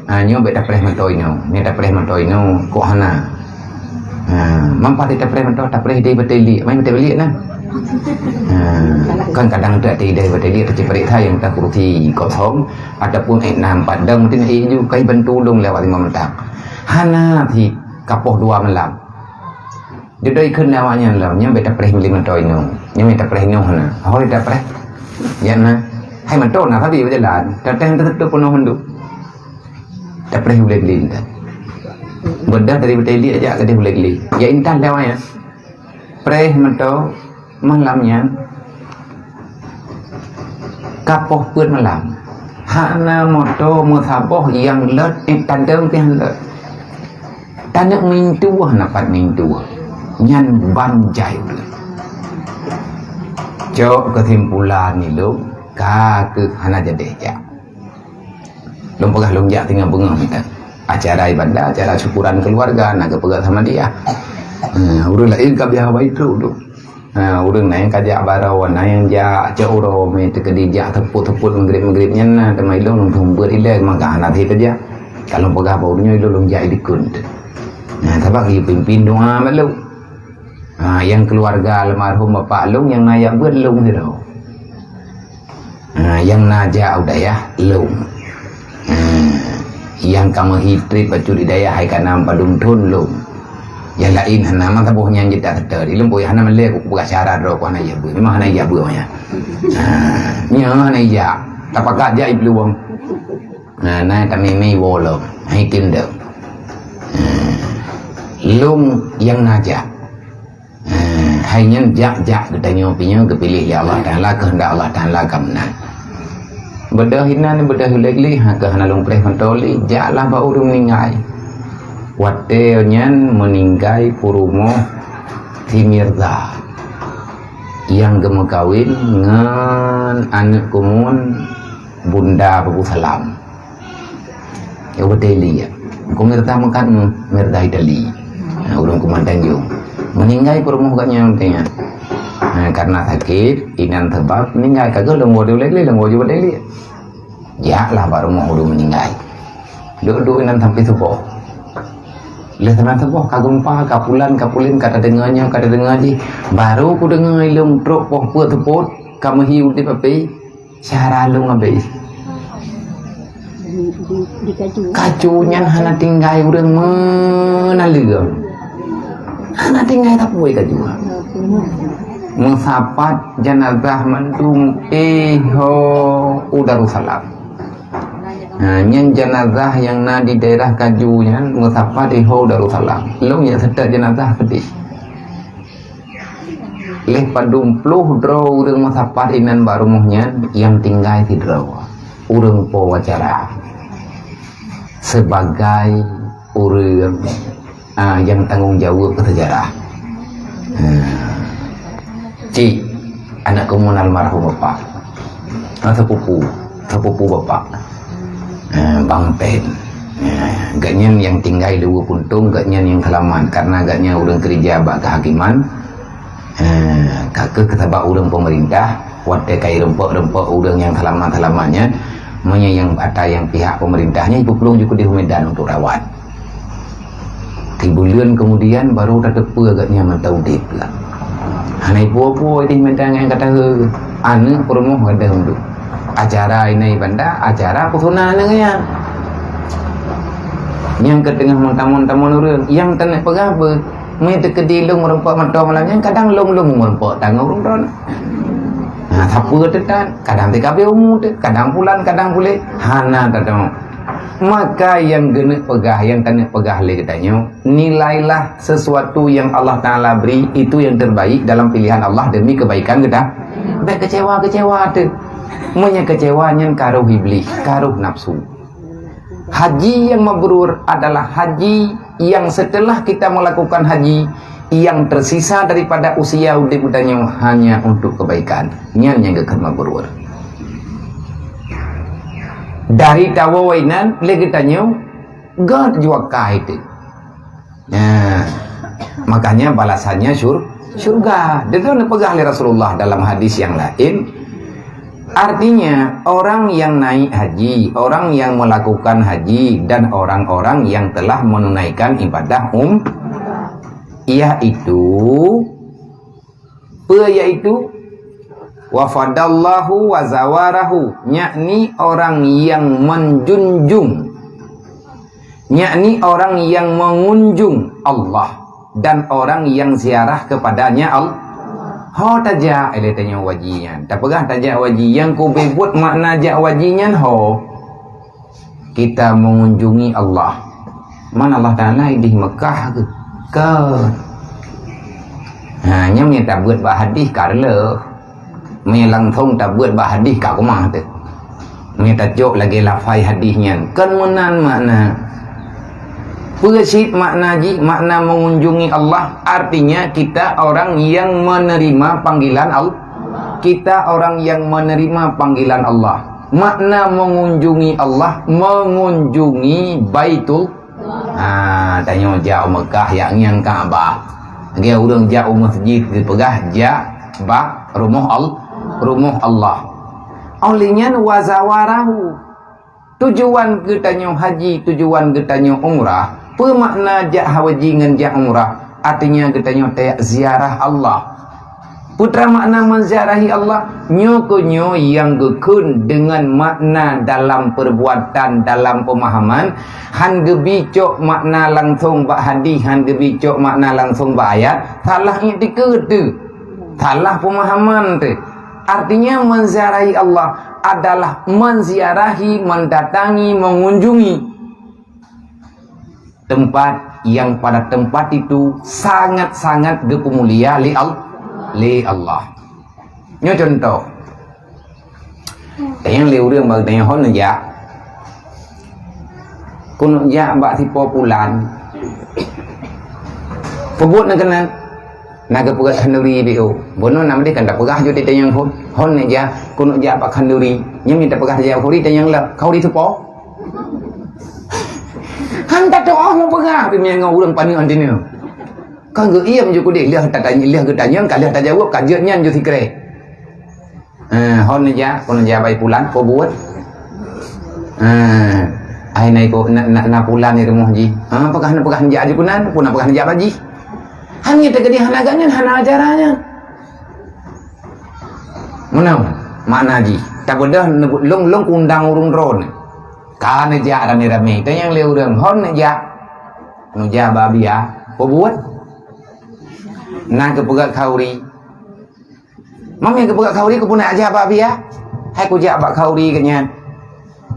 Ha, nyoe bèk tapreh mantong inoe. Nyoe tapreh mantong inoe, kok hana. Ha, mampa tapreh mantong, tapreh di batèe liek. Mai batèe liek na. Ha, kan kadang tak di batèe liek, tapi periksa yang tak kursi kosong ataupun eh nampak dong mungkin eh ju kai bantu dong lewat lima mentak. Hana si kapoh dua malam. Dudoi kheun awak nyan lom, nyan bèk tapreh milék mantong inoe. Nyan bèk tapreh inoe hana. Hoi tapreh. Nyan na. Hai mantong na tapi berjalan. Datang tertutup penuh mandum. Tapreh ulèe glé intan. Bedah dari batèe liek jak gadeh ulèe glé. Ya intan lewat ya. Preh meuto malam nyan ka poh peuet malam. Hana moto meusaboh nyang lôt, eh, tadong pih lôt. Taneuk mintu hana pat mintu. Nyan ban jai ureueng. Cok keusimpulan ilôn, ka keuh hana jadi jak. Lôn peugah lôn jak teungoh beungoh mantong. Acara ibadah, acara syukuran keluarga, na geupeugah sama dia. Ha, ureueng laén ka biasa bayi trok tu. Ha, ureueng na nyang ka jak baroe, na nyang jak cok uroe, mé teukeudi jak teupot-teupot maghrib-maghrib nyan na, teuma ilôn lôn seumeubeuet ilée, maka hana sit teujak. Ka lôn peugah bak ureueng nyoe ilôn lôn jak idikon tu. Ha, sabab geupimpin doa bak lôn. Ha, nyang keluarga almarhum bapak lôn nyang na jak beuet lôn sidroe. Ha, nyang na jak u dayah lôn. Ha, nyang ka meuhi trép bacut di dayah hai ka na padum thon lôn. Nyang laén hana meusaboh nyan jeuet that teuteuet. Ilôn boh hana meulée kupeugah syarat droe ku hana ijak beuet. Memang hana ijak beuet manyang. Ha, nyoe hana ijak. Tapakat jak iplueng. Ha, na tamimi woe lom. Hai tindong. Ha, lôn nyang na jak. Eh, hai nyan jak-jak geutanyoe pinyang geupiléh lé Allah Taala, keuheundak Allah Taala ka meunan. Beudôh inan, beudôh ulée gleh, ha, keuh hana lôn preh mantong lé, jaklah bak ureueng meuninggai. Watée nyan meuninggai peurumoh si Mirza nyang geumeukawen ngon aneuëk keumuen Bunda Babu Salam. Ya, Banda Ili, ya. Engkau Mirza meukat, hmm, Mirza Itali. Ha, ureueng Kuman Tanjong. Meuninggai peurumoh gobnyan watée nyan. Ha, karena sakét, inan sabab meuninggai. Ka geuh lôn woe di ulée gleh, lôn woe ju Banda Ili. Jaklah bak rumoh ureueng meuninggai. Duek-duek inan sampai suboh. Lheueh saban suboh ka gempa, ka pulan, ka pulan, ka tadeungoe nyoe, ka tadeungoe jih. Baru kudeungoe ilôn trok poh peuet seupôt, ka meuhi udeb api. Syedara lôn abéh. Di, di, di kaju. Kaju nyan hana tinggai ureueng meunaleueng. Hana tinggai sapeue kaju. Meusapat jenazah mandum, eh, ho, u Darussalam. Ha, nyan jenazah nyang na di daerah kaju nyan meusapat, eh, ho, u Darussalam. Lôn jak seutôt jenazah seudeh. Lheueh padum ploh droe ureueng meusapat inan bak rumoh nyan, nyang tinggai sidroe, ureueng po acara, sebagai ureueng, ah, nyang tanggong jaweueb keu seujarah. Ah, cit, aneuëk keumuen almarhum bapak. Ah, sepupu, sepupu bapak. Ah, Bang Pen. Ah, gobnyan nyang tinggai Luwu Puntong, gobnyan nyang seulamat, karena gobnyan ureueng keureuja bak kehakiman. Ah, ka keuh sabab ureueng peumeurintah, watée ka irumpok-rumpok ureueng nyang seulamat-seulamat nyan, meunyoe nyang ata nyang pihak peumeurintah nyan, ipeuplueng ju keudeh u Medan untuk rawat. Sibuleuen keumudian baru tateupeue gobnyan mantong udeb lah. Hana ipeue-peue ideh mantong nyang ka tahe, aneuëk peurumoh gadôh mandum. Acara inan i Banda, acara peusuna aneuëk nyan. Nyang ka teungoh meutamong-tamong ureueng, nyang taneuk peugah beuh, meuteukeu di lôn meurumpok mantong malam nyan, kadang lôn-lôn meurumpok tanggong ureueng droeneuh. Nah, sapeue teuh tan, kadang T K B umu teuh, kadang pulan, kadang puléh, hana tatong. Maka nyang geuneuk peugah, nyang taneuk peugah lé geutanyoe, nilailah sesuatu yang Allah Taala beri, itu yang terbaik dalam pilihan Allah demi kebaikan geuta. Bék kecewa-kecewa teuh. Meunyoe kecewa nyan ka roh iblih, ka roh nafsu. Haji yang mabrur adalah haji yang setelah kita melakukan haji, yang tersisa daripada usia udeb geutanyoe hanya untuk kebaikan. Nyan nyang geukheun mabrur. Dari tawoe inan lé geutanyoe gét jua ka itu. Nah, makanya balasannya syur-, syurga. Deungon neupeugah lé Rasulullah dalam hadis yang lain, artinya orang yang naik haji, orang yang melakukan haji, dan orang-orang yang telah menunaikan ibadah um-, yaitu Peue yaitu? Wafadallahu wa zawarahu, yakni orang yang menjunjung, yakni orang yang mengunjung Allah dan orang yang ziarah kepadanya Allah. Ho tajak ilée tanyoe waji nyan. Tapeugah tajak waji nyang kubeuet makna jak waji nyan ho. Kita mengunjungi Allah. Man Allah Taala ideh Mekah ke? Ke. Ha, nyan meunyo tabeuet bak hadih ka reuloh. Meunyo langsong tabeuet bak hadih ka keumah teuh. Meunyo tacok lagée lafai hadih nyan, kon meunan makna. Peue cit makna jih? Makna mengunjungi Allah, artinya kita orang yang menerima panggilan Allah. Kita orang yang menerima panggilan Allah. Makna mengunjungi Allah, mengunjungi Baitul. Ha, tanyoe jak u Mekah, jak ngieng Ka'bah. Lagée ureuëng jak u masjid geupeugah jak bak rumoh Al-, rumoh Allah. Óh lheueh nyan, wa zawarahu. Tujuan geutanyoe haji, tujuan geutanyoe umrah. Peue makna jak haji ngon jak umrah? Artinya geutanyoe tajak ziarah Allah. Peue teuma makna menziarahi Allah? Nyoe keuh nyoe nyang geukheun deungon makna dalam perbuatan, dalam pemahaman, han geubi cok makna langsong bak hadih, han geubi cok makna langsong bak ayat, salah iktikeuet teuh, salah pemahaman teuh. Artinya menziarahi Allah adalah menziarahi, mendatangi, mengunjungi tempat yang pada tempat itu sangat-sangat geupeumulia lé Al-, lé Allah. Nyoe contoh. Tanyong lé ureuëng bak tanyong hon jak. Keuneuk jak bak sipo pulan. Peubuet na keunan. Na geupeugah khanduri B O. Bunoe na meudeh kan tapeugah ju tanyong hon. Hon jak, keuneuk jak bak khanduri. Nyoe mita peugah jak khanduri tanyong la. Khanduri sipo? Han tatu'oh meupeugah pih meunyoe ureuëng paneuk anteuna. Ka geuiem ju keudeh, lheueh tatanyong, lheueh geutanyong, ka lheueh tajaweueb, ka jeuet nyan ju sikrek. Eh, hon neujak, kon neujak bak pulan, peue buet? Eh, ai na iko, na, na, na pulan di rumoh jih. Ha, peugah, peugah neujak ju keunan, peue na peugah neujak bak jih. Hana teukeudi hana gata nyan, hana ajaran nyan. Meunan makna jih. Tapeugah neubeuet lôn, lôn kuundang ureuëng droeneuh. Ka neujak ramé-ramé, tanyong lé ureuëng, hon neujak. Neujak bak biya, peue buet? Na geupeugah khanduri. Mami geupeugah khanduri, keupeue neujak bak biya? Hai kujak bak khanduri geuh nyan.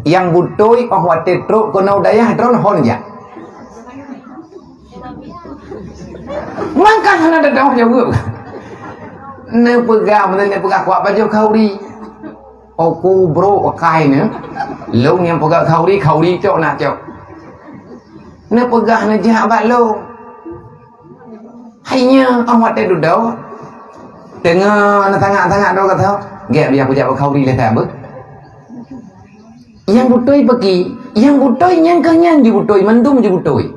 Nyang beutôi óh watée trok keunoe u dayah droen hon jak. Mangka hana tatu'oh jaweueb. Neupeugah, meunan neupeugah kuat pajoh khanduri. Oh, ku bro, pakai ni. Lôn nyang peugah khanduri, khanduri cok nak cok. Neupeugah neujak bak lôn. Hai nyan, óh watée dudoe. Teungoh neusangak-sangak droe gata. Gét biya kujak bak khanduri lé that beuh. Nyang beutôi peuki, nyang beutôi nyan keuh nyan jibeutôi, mandum jibeutôi.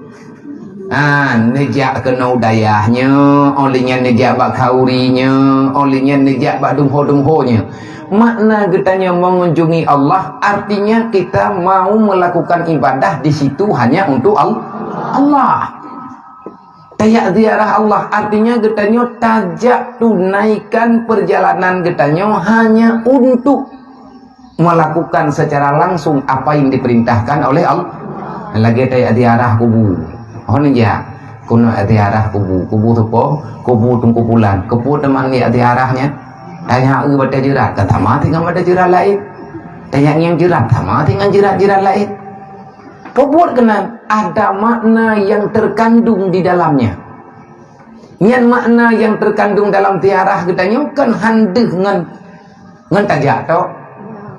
Ha, neujak keunoe u dayah nyoe, óh lheueh nyan neujak bak khanduri nyoe, óh lheueh nyan neujak bak dumho-dumho nyoe. Makna geutanyoe mengunjungi Allah, artinya kita mau melakukan ibadah di situ hanya untuk Al-, Allah. Tajak ziarah Allah, artinya geutanyoe tajak tunaikan perjalanan geutanyoe hanya untuk melakukan secara langsung apa yang diperintahkan oleh Allah. Lagée tajak ziarah kubu. Hon jak, keuneuk ziarah kubu. Kubu sipo? Kubu Teungku Pulan. Keupeue teuma jak ziarah nyan? Tajak eu batée jeurat, ka sama ngon batée jeurat laén. Tajak ngieng jeurat, sama ngon jeurat-jeurat laén. Peubuet keunan ada makna yang terkandung di dalamnya. Nyan makna nyang teukandong dalam ziarah geutanyoe kon han deuh ngon, ngon tajak tok.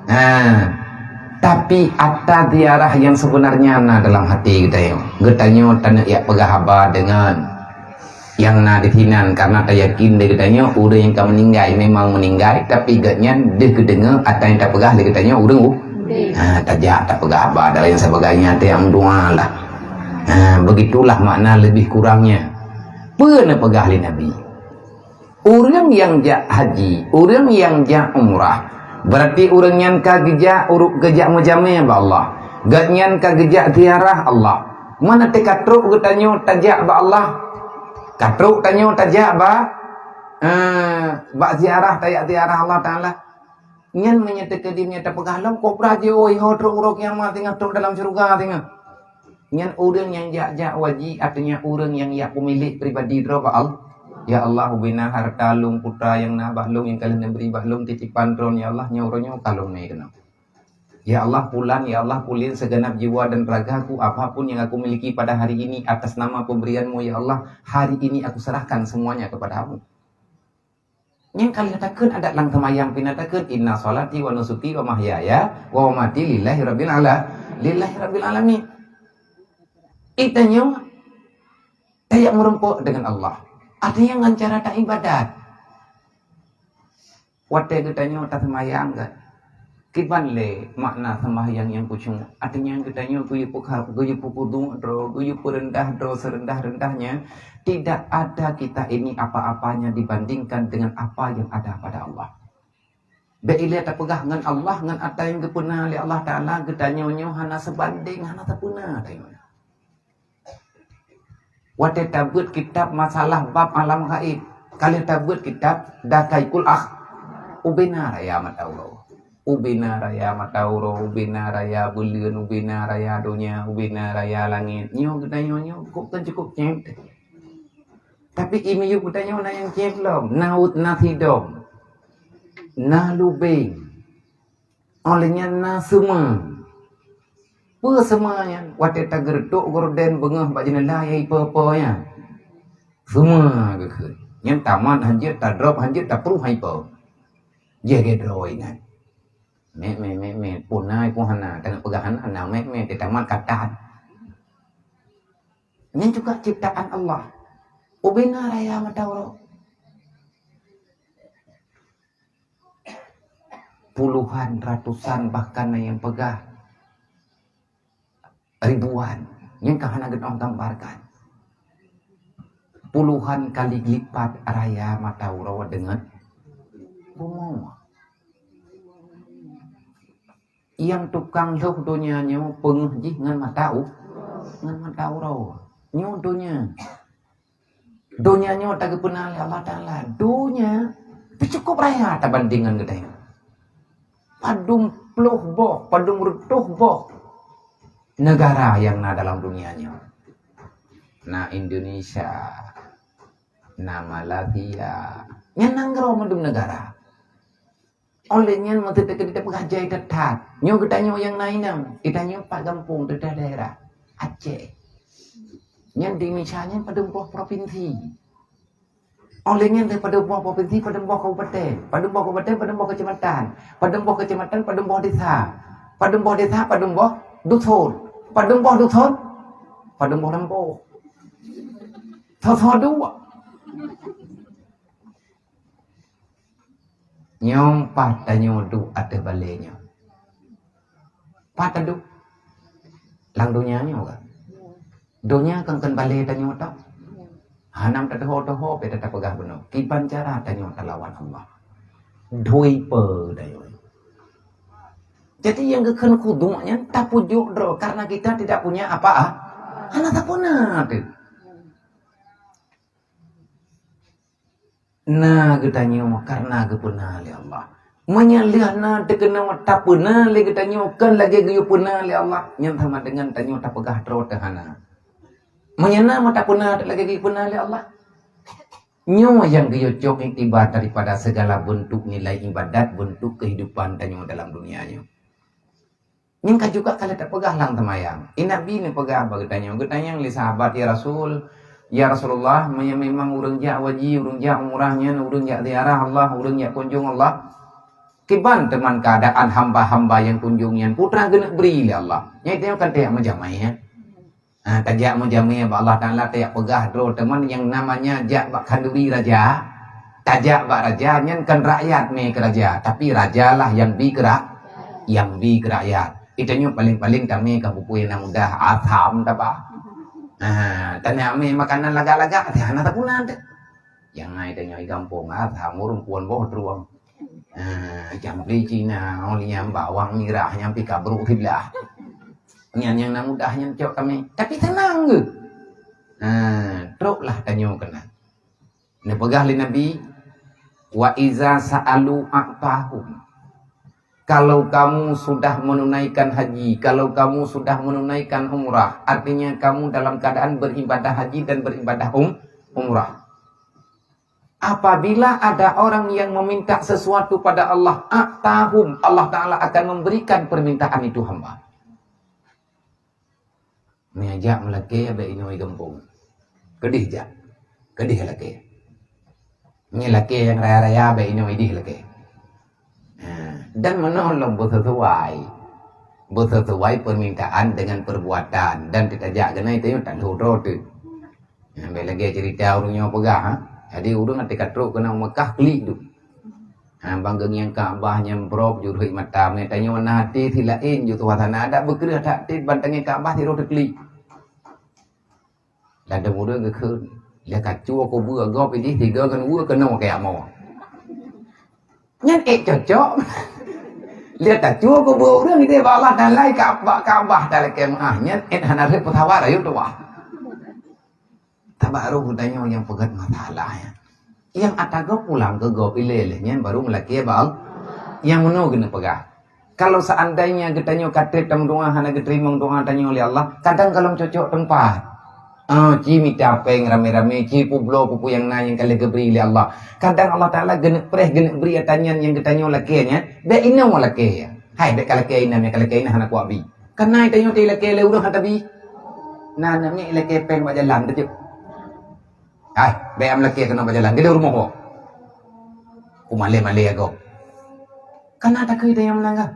Ha. Tapi ata ziarah nyang sebenarnya na dalam hati geutanyoe. Geutanyoe taneuk jak peugah haba deungon nyang na disinan, karena tayakin lé geutanyoe ureuëng nyang ka meuninggai memang meuninggai, tapi gobnyan deuh geudeungoe ata nyang tapeugah lé geutanyoe ureuëng u-, ha, tajak tapeugah haba dan lain sebagainya, tajak meudoa lah. Ha, begitulah makna lebih kurangnya. Peue neupeugah lé Nabi? Ureuëng nyang jak haji, ureuëng nyang jak umrah, berarti ureuëng nyan ka geujak ureuëng geujak meujamé bak Allah. Gobnyan ka geujak ziarah Allah. Meunan teuka trok geutanyoe tajak bak Allah. Ka trok tanyoe tajak bak, eh, bak ziarah, tajak ziarah Allah Taala. Nyan meunyoe teukeudi meunyoe tapeugah lom, kobra jiôh, ho trok uroe kiamat singoh, trok dalam syeuruga singoh. Nyan ureuëng nyang jak-jak haji, artinya ureuëng nyang jak peumilék pribadi droe bak Allah. Ya Allah, ubena harta lôn, putra nyang na bak lôn nyang ka lheueh neubri bak lôn titipan Droe, ya Allah, nyoe uroe nyoe ka lôn mé keunoe. Ya Allah, pulan, ya Allah, pulin segenap jiwa dan ragaku, apapun yang aku miliki pada hari ini atas nama pemberian-Mu, ya Allah, hari ini aku serahkan semuanya kepada-Mu. Nyang ka lheueh takheun adat lam seumayang pih na takheun, "Inna sholati wa nusuki wa mahyaya wa mamati lillahi rabbil ala-, lillahi rabbil alamin." Geutanyoe tajak meurumpok deungon Allah. Artinya ngon cara taibadat. Watée geutanyoe taseumayang gét, kiban lé makna seumayang nyang khusyuk? Artinya geutanyoe geuyue peuka-, geuyue peukuduek droe, geuyue peureundah droe seureundah-reundahnya. Tidak ada kita ini apa-apanya dibandingkan dengan apa yang ada pada Allah. Bék ilée tapeugah ngon Allah, ngon ata nyang geupeuna lé Allah Taala, geutanyoe nyoe hana seubandéng, hana sapeue na tanyoe. Watée tabeuet kitab masalah bab alam gaib, ka lheueh tabeuet kitab Daqaiqul Akh-, ubena raya mata uroe. Ubena raya mata uroe, ubena raya buleuen, ubena raya donya, ubena raya langét. Nyoe geutanyoe nyoe kok kan cukup céb. Tapi i miyueb geutanyoe na nyang céb lom, na uet na sidom, na lubeng. Óh lheueh nyan na seumeu. Peue seumeu nyan? Watée tageureutok gorden beungoh bak jeuneula nyang ipo-ipo nyan. Seumeu geukheun. Nyan tamat hanjeuet, tadrop hanjeuet, tapruh han ipo. Jih lagée droe ingat. Mek, mek, mek, mek. Peue na, peue hana. Taneuk peugah hana, na mek, mek. Tatamat ka that. Nyan juga ciptaan Allah. Ubena raya mata uroe. Puluhan, ratusan, bahkan na nyang peugah ribuan. Nyan ka hana geutanyoe gambarkan. Puluhan kali lipat raya mata uroe deungon bumoe. Nyang tukang lhôh donya nyoe peungeuh jih ngon mata u-, ngon mata uroe. Nyoe donya. Donya nyoe tageupeuna lé Allah Taala. Donya teucukup raya tabandéng ngon geutanyoe. Padum ploh boh, padum reutôh boh neugara nyang na dalam donya nyoe. Na Indonesia, na Malaysia, nyan nanggroe mandum neugara. Óh lheueh nyan meuseuti teukeudi tapeugah jai that-that. Nyoe geutanyoe nyang na inong, geutanyoe pat gampông teudah daerah Aceh. Nyan di Indonesia nyan padum boh propinsi. Óh lheueh nyan padum boh propinsi, padum boh kabupaten, padum boh kabupaten, padum boh keucamatan, padum boh keucamatan, padum boh desa, padum boh desa, padum boh duson, padum boh duson, padum boh lampôh. Soe-soe duek. Nyoe pat tanyoe duek ateueh balée nyoe. Pat taduek? Lam donya nyoe kan? Donya kan, kan balée tanyoe tok. Hana tateuho-teuho pih tapeugah bunoe. Kiban cara tanyoe talawan Allah? Dui peue tanyoe? Jadi nyang geukheun khudu' nyan tapujoe droe karena kita tidak punya apa-, ah? Hana sapeue na teuh. Na geutanyoe karena geupeuna lé Allah. Meunyoe lheueh na teukeuna tapeuna lé geutanyoe kon lagée geuyue peuna lé Allah, nyan sama deungon tanyoe tapeugah droe teuh hana. Meunyoe na meuh tapeuna lagée geuyue peuna lé Allah, nyoe nyang geuyue cok iktibar daripada segala bentuk nilai ibadat, bentuk kehidupan tanyoe dalam dunia nyoe. Nyang ka juga ka lheueh tapeugah lam seumayang. I Nabi neupeugah bak geutanyoe, geutanyong lé sahabat, "Ya Rasul, ya Rasulullah, meunyoe memang ureuëng jak haji, ureuëng jak umrah nyan, ureuëng jak ziarah Allah, ureuëng jak kunjong Allah, kiban teuma keuadaan hamba-hamba nyang kunjong nyan, peue teuma geuneuk bri lé Allah?" Nyan tanyoe kan tajak meujamé, ya. Ha, tajak meujamé bak Allah Taala, tajak peugah droe teuma nyang namanya jak bak khanduri raja. Tajak bak raja nyan kon rakyat mé keu raja, tapi raja lah nyang bi keu ra-, nyang bi keu rakyat. Geutanyoe paléng-paléng tamé ka bukui nyang mudah asam taba. Ha, tanyoe mé makanan lagak-lagak, hana tapeuna teuh. Nyang na geutanyoe i gampông asam ureuëng puon boh drueng. Ah, jambi Cina, oh, nyan bawang mirah, nyan pih ka brok siblah. Nyan nyang na mudah nyan cok tamé. Tapi seunang geuh. Ah, troklah tanyoe keunan. Neupeugah lé Nabi, "Wa iza sa'alu a'tahum." Kalau kamu sudah menunaikan haji, kalau kamu sudah menunaikan umrah, artinya kamu dalam keadaan beribadah haji dan beribadah um-, umrah. Apabila ada orang yang meminta sesuatu pada Allah, a'tahum, Allah Ta'ala akan memberikan permintaan itu hamba. Meujak meulakée bak inong i gampông. Keudeh jak. Keudeh lakée. Nyan lakée nyang raya-raya bék inoe idéh lakée. Ha, dan meunoe lom beusesuai. Beusesuai permintaan dengan perbuatan. Dan teutajak keunan tanyoe tak lhôh droe teuh. Ha, bék lagée cerita ureuëng nyoe peugah, ha. Jadi ureuëng até ka trok keunan Mekah klik tu. Ha, bang geungieng Ka'bah nyang brok jureuek mata, meutanyoe na até si laén ju suasana adat beukreueh that até ban tangieng Ka'bah sidroe teuklik. Ladom ureuëng geukheun, lé ka cue kubu gob idéh tiga ngon dua keunoe keu amoe. Nyan ék cocok. Lé ka cue kubu ureuëng idéh bak Allah Taala ka bak Ka'bah talakée meuah. Nyan ék hana rhot peusawat rayeuk tuwah. Tabak roh geutanyoe nyang peugét masalah nyan. Nyang ata gob pulang keu gob ilée lé nyan baru meulakée bak Allah. Nyang meunoe keuneuk peugah. Kalau seandainya geutanyoe ka treb tameudoá hana geuteurimong doá tanyoe lé Allah, kadang golom cocok teumpat. Ah, ci mita péng ramé-ramé, ci peubloe peue-peue nyang na nyang ka lheueh geubri lé Allah. Kadang Allah Taala geuneuk preh, geuneuk bri ata nyan nyang geutanyoe lakée nyan, bék inoe lakée. Hai, bék ka lakée inan, nyang ka lakée inan hana kuat bi. Kana tanyoe teuh lakée lé ureuëng hana tabi. Na aneuk miet lakée péng bak jalan teuh. Hai, bék am lakée keunoe bak jalan, geudeh rumoh woe. Kumalée-malée agoe. Kana takheun tanyoe meunan ka.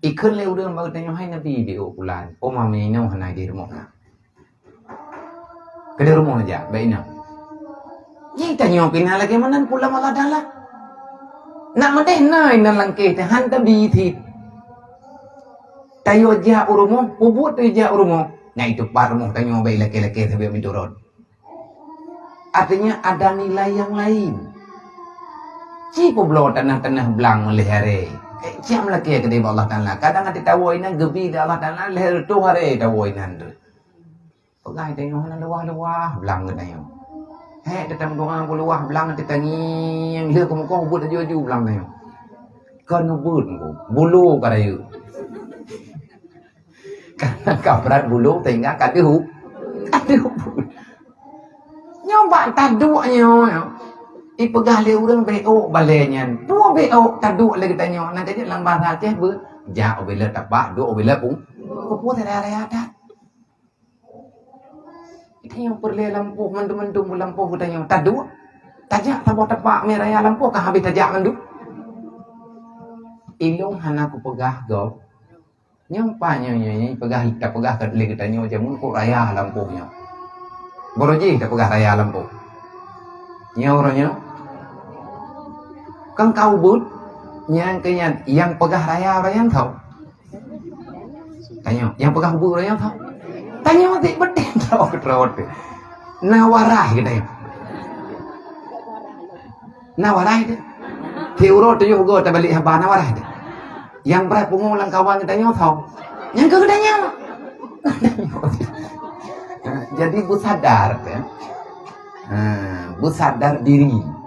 Ikheun lé ureuëng bak tanyoe hai Nabi di ôk pulan. Oma meunyoe hana di rumoh na. Keudeh rumoh jak, bék inoe. Nyang tanyoe pih na lagée meunan pulang Allah Taala. Nak meudeh na inan langkée teuh han tabi thit. Tayue jak u rumoh, peubuet tayue jak u rumoh. Nyang itu pat rumoh tanyoe bék lakée-lakée sabe minturot. Artinya ada nilai yang lain. Ci peubloe tanoh-tanoh blang meuleh aré. Eh, ci meulakée keudeh bak Allah Taala. Kadang até tawoe inan geubi lé Allah Taala lhée reutôh aré tawoe inan tu. Peugah tanyoe hana luwah-luwah blang geutanyoe. Hék, teutang doá beuluwah blang teutangieng lheueh keumukoh buet aju-aju blang tanyoe. Kon ubeuet mukoh, bulo ka rayeuk. Karena ka brat bulo sehingga ka deuh, ka deuh. Nyoe bak taduek nyoe, nyoe. Ipeugah lé ureuëng bék ôk balée nyan. Peue bék ôk taduek lé geutanyoe. Nyang ka jeuet lam bahasa Aceh beu, jak ubé le tapak, duek ubé le pung. Keupeue raya-raya that. Geutanyoe peureulée lampôh mandum-mandum lampôh geutanyoe. Taduek, tajak saboh tapak mé raya lampôh ka habéh tajak mandum. Ilôn hana kupeugah gob. Nyoe pa nyoe, nyoe, nyoe peugah, tapeugah ka lé geutanyoe jameun kok raya lampôh nyoe. Baroe jih tapeugah raya lampôh. Nyoe uroe nyoe. Kan ka ubeuet, nyang keu nyan, nyang peugah raya uroe nyan tho. Tanyoe, nyang peugah ubeuet uroe nyoe tho. Tanyoe tik beutôi tho keudroe teuh. Na warai geutanyoe. Na warai teuh. Ti uroe tujoh goe tabalek haba na warai teuh. Nyang brat pungo lam kawan geutanyoe tho. Nyang keu geutanyoe. Jadi beusadar teuh. Ha, beusadar diri.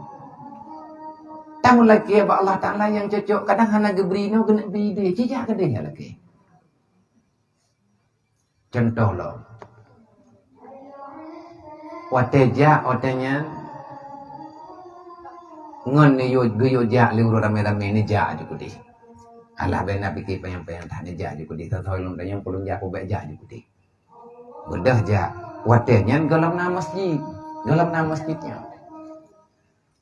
Tameulakée bak Allah Taala nyang cocok, kadang hana geubri nyoe keuneuk bri deh, cijak keudeh lakée. Cuntoh lom. Watée jak, watée nyan, ngon neuyue, geuyue jak lé ureuëng ramé-ramé neujak aju keudeh. Alah bék na pike panyang-panyang that neujak aju keudeh, teuthoi lom tanyong peulom jak peubék jak aju keudeh. Beudôh jak, watée nyan gohlom na masjid, gohlom na masjid nyoe.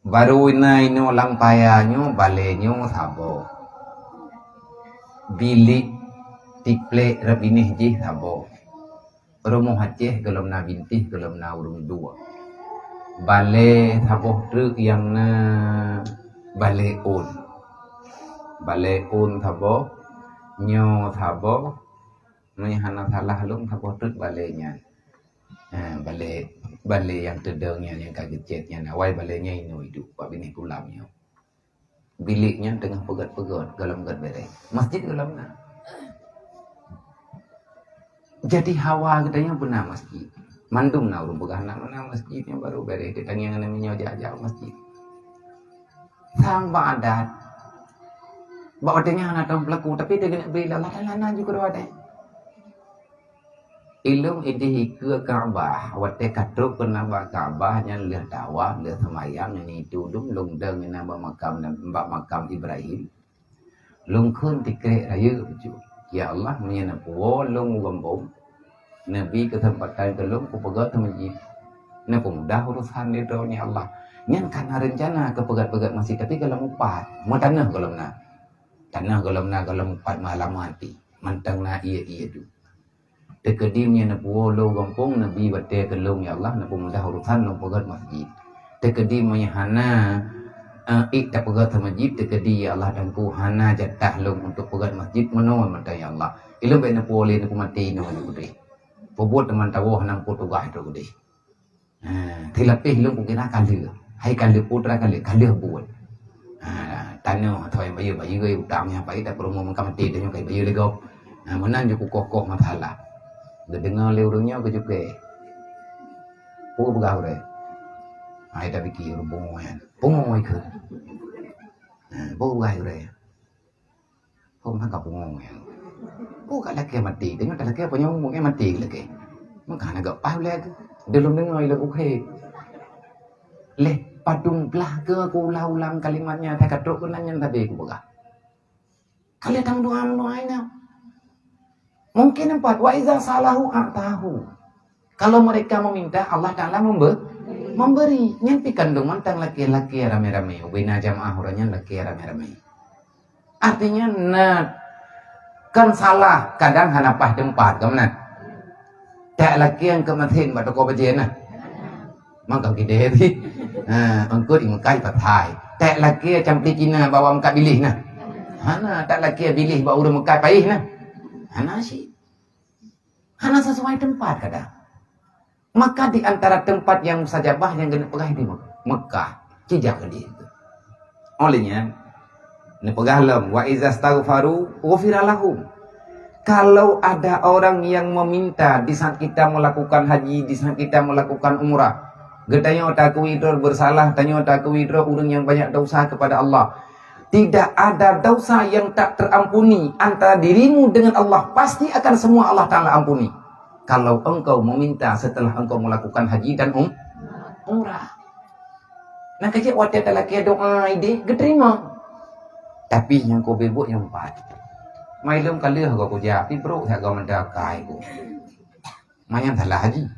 Barô na inoe lam paya nyoe, balée nyoe saboh. Bilék tiplek reubinéh jih saboh. Rumoh Aceh gohlom na bintéh, gohlom na ureuëng duek. Balée saboh treuk nyang na balée ôn. Balée ôn saboh, nyoe saboh, meunyoe hana salah lôn saboh treuk balée nyan. Ha, balée, balée nyang teudong nyan nyang ka geucét nyan, awai balée nyan inoe iduek bak binéh kulam nyoe. Bilék nyan teungoh peugét-peugét, gohlom gét béreh. Masjid gohlom na. Jadi hawa geutanyoe beuna masjid. Mandum na ureuëng peugah na meunan masjid nyang barô béreh, teutangieng ngon meunyoe jak-jak masjid. Sang bak adat. Bak watée nyan hana tom peulaku, tapi teugeuneuek bri lé Allah Taala na ju keudroe adat. Ilôn idéh ikeue Ka'bah, watée ka trok keunan bak Ka'bah nyan lheueh tawaf, lheueh seumayang, nyan itu dum lôn dong inan bak makam, bak makam Ibrahim. Lôn kheun tikrek rayeuk bacut, "Ya Allah, meunyoe neupuwoe lôn u gampông, neubi keuseumpatan keu lôn kupeugöt masjid. Neupeumudah urosan di droeneuh, ya Allah." Nyan ka na reuncana keu peugét-peugét masjid, tapi gohlom mupat, meutaneuh gohlom na. Taneuh gohlom na, gohlom mupat meuhalaman pih, mantong na ié-ié dum. Teukeudi meunyoe neupuwoe lôn gampông, neubi watée keu lôn, ya Allah, neupeumudah urusan lôn peugét masjid. Teukeudi meunyoe hana, eh, ék tapeugét masjid, teukeudi, ya Allah, Teungku, hana jatah lôn untuk peugét masjid, meunoe mantong, ya Allah. Ilôn bék neupuwoe lé, neupeumaté inoe lôn udeh. Peubuet teuma tawoe hana meupeue tugaih droe udeh. Ha, teulapéh lôn kukira ka lheueh. Hai ka lheueh putra ka lheueh, ka lheueh buet. Ha, tanoh atau bayeue-bayeue utang nyang paih dak peurumoh meuka maté tanyoe kai bayeue lé gob. Ha, meunan jeuet kukoh-koh masalah. Geudeungoe lé ureuëng nyoe geucukée. Peue peugah ureuëng? Hai dak pike ureuëng pungo nyan. Pungo ikheun. Ha, peue peugah ureuëng? Kok meunan ka pungo nyan? Kok ka lakée maté, tanyoe talakée apa nyoe maté lakée? Meuka na gak paih ulée tu. Dilôn deungoe lé uhe. Leh padum blah ke kuulang-ulang kalimat nyan, ka trok keunan nyan sabe kupeugah. Ka lheueh tameudoá-meudoá ina. Mungkin empat, wa iza salahu a'tahu. Kalau mereka meminta, Allah Ta'ala membe-, memberi. Nyan pih kandungan tang lakée-lakée ramé-ramé. Ubena jamaah ureuëng nyan lakée ramé-ramé. Artinya, na kan salah, kadang hana paih teumpat, ka meunan. Tak lakée nyang keu meusén bak toko bajée na. Maka gideh pih. Ha, eungkôt imeukai pathai. Tak lakée campli Cina bak awak meukat biléh na. Hana, tak lakée biléh bak ureuëng meukat paih na. Hana sih. Hana sesuai tempat kadang. Maka di antara tempat yang mustajabah nyang geuneuk peugah di Mek-, Mekah, cijak di itu. Oleh nyan, neupeugah lom, "Wa izastaghfaru ghufira lahum." Kalau ada orang yang meminta di saat kita melakukan haji, di saat kita melakukan umrah, geutanyoe takui droe bersalah, tanyoe takui droe ureuëng yang banyak dosa kepada Allah. Tidak ada dosa yang tak terampuni antara dirimu dengan Allah. Pasti akan semua Allah Ta'ala ampuni. Kalau engkau meminta setelah engkau melakukan haji dan um-, umrah. Nah, kecil watée talakée doa ideh, geterima. Tapi nyang kau bebok nyang empat. Mai lom ka lheueh gak kujak, tapi brok that gak meudakai ku. Manyang salah haji.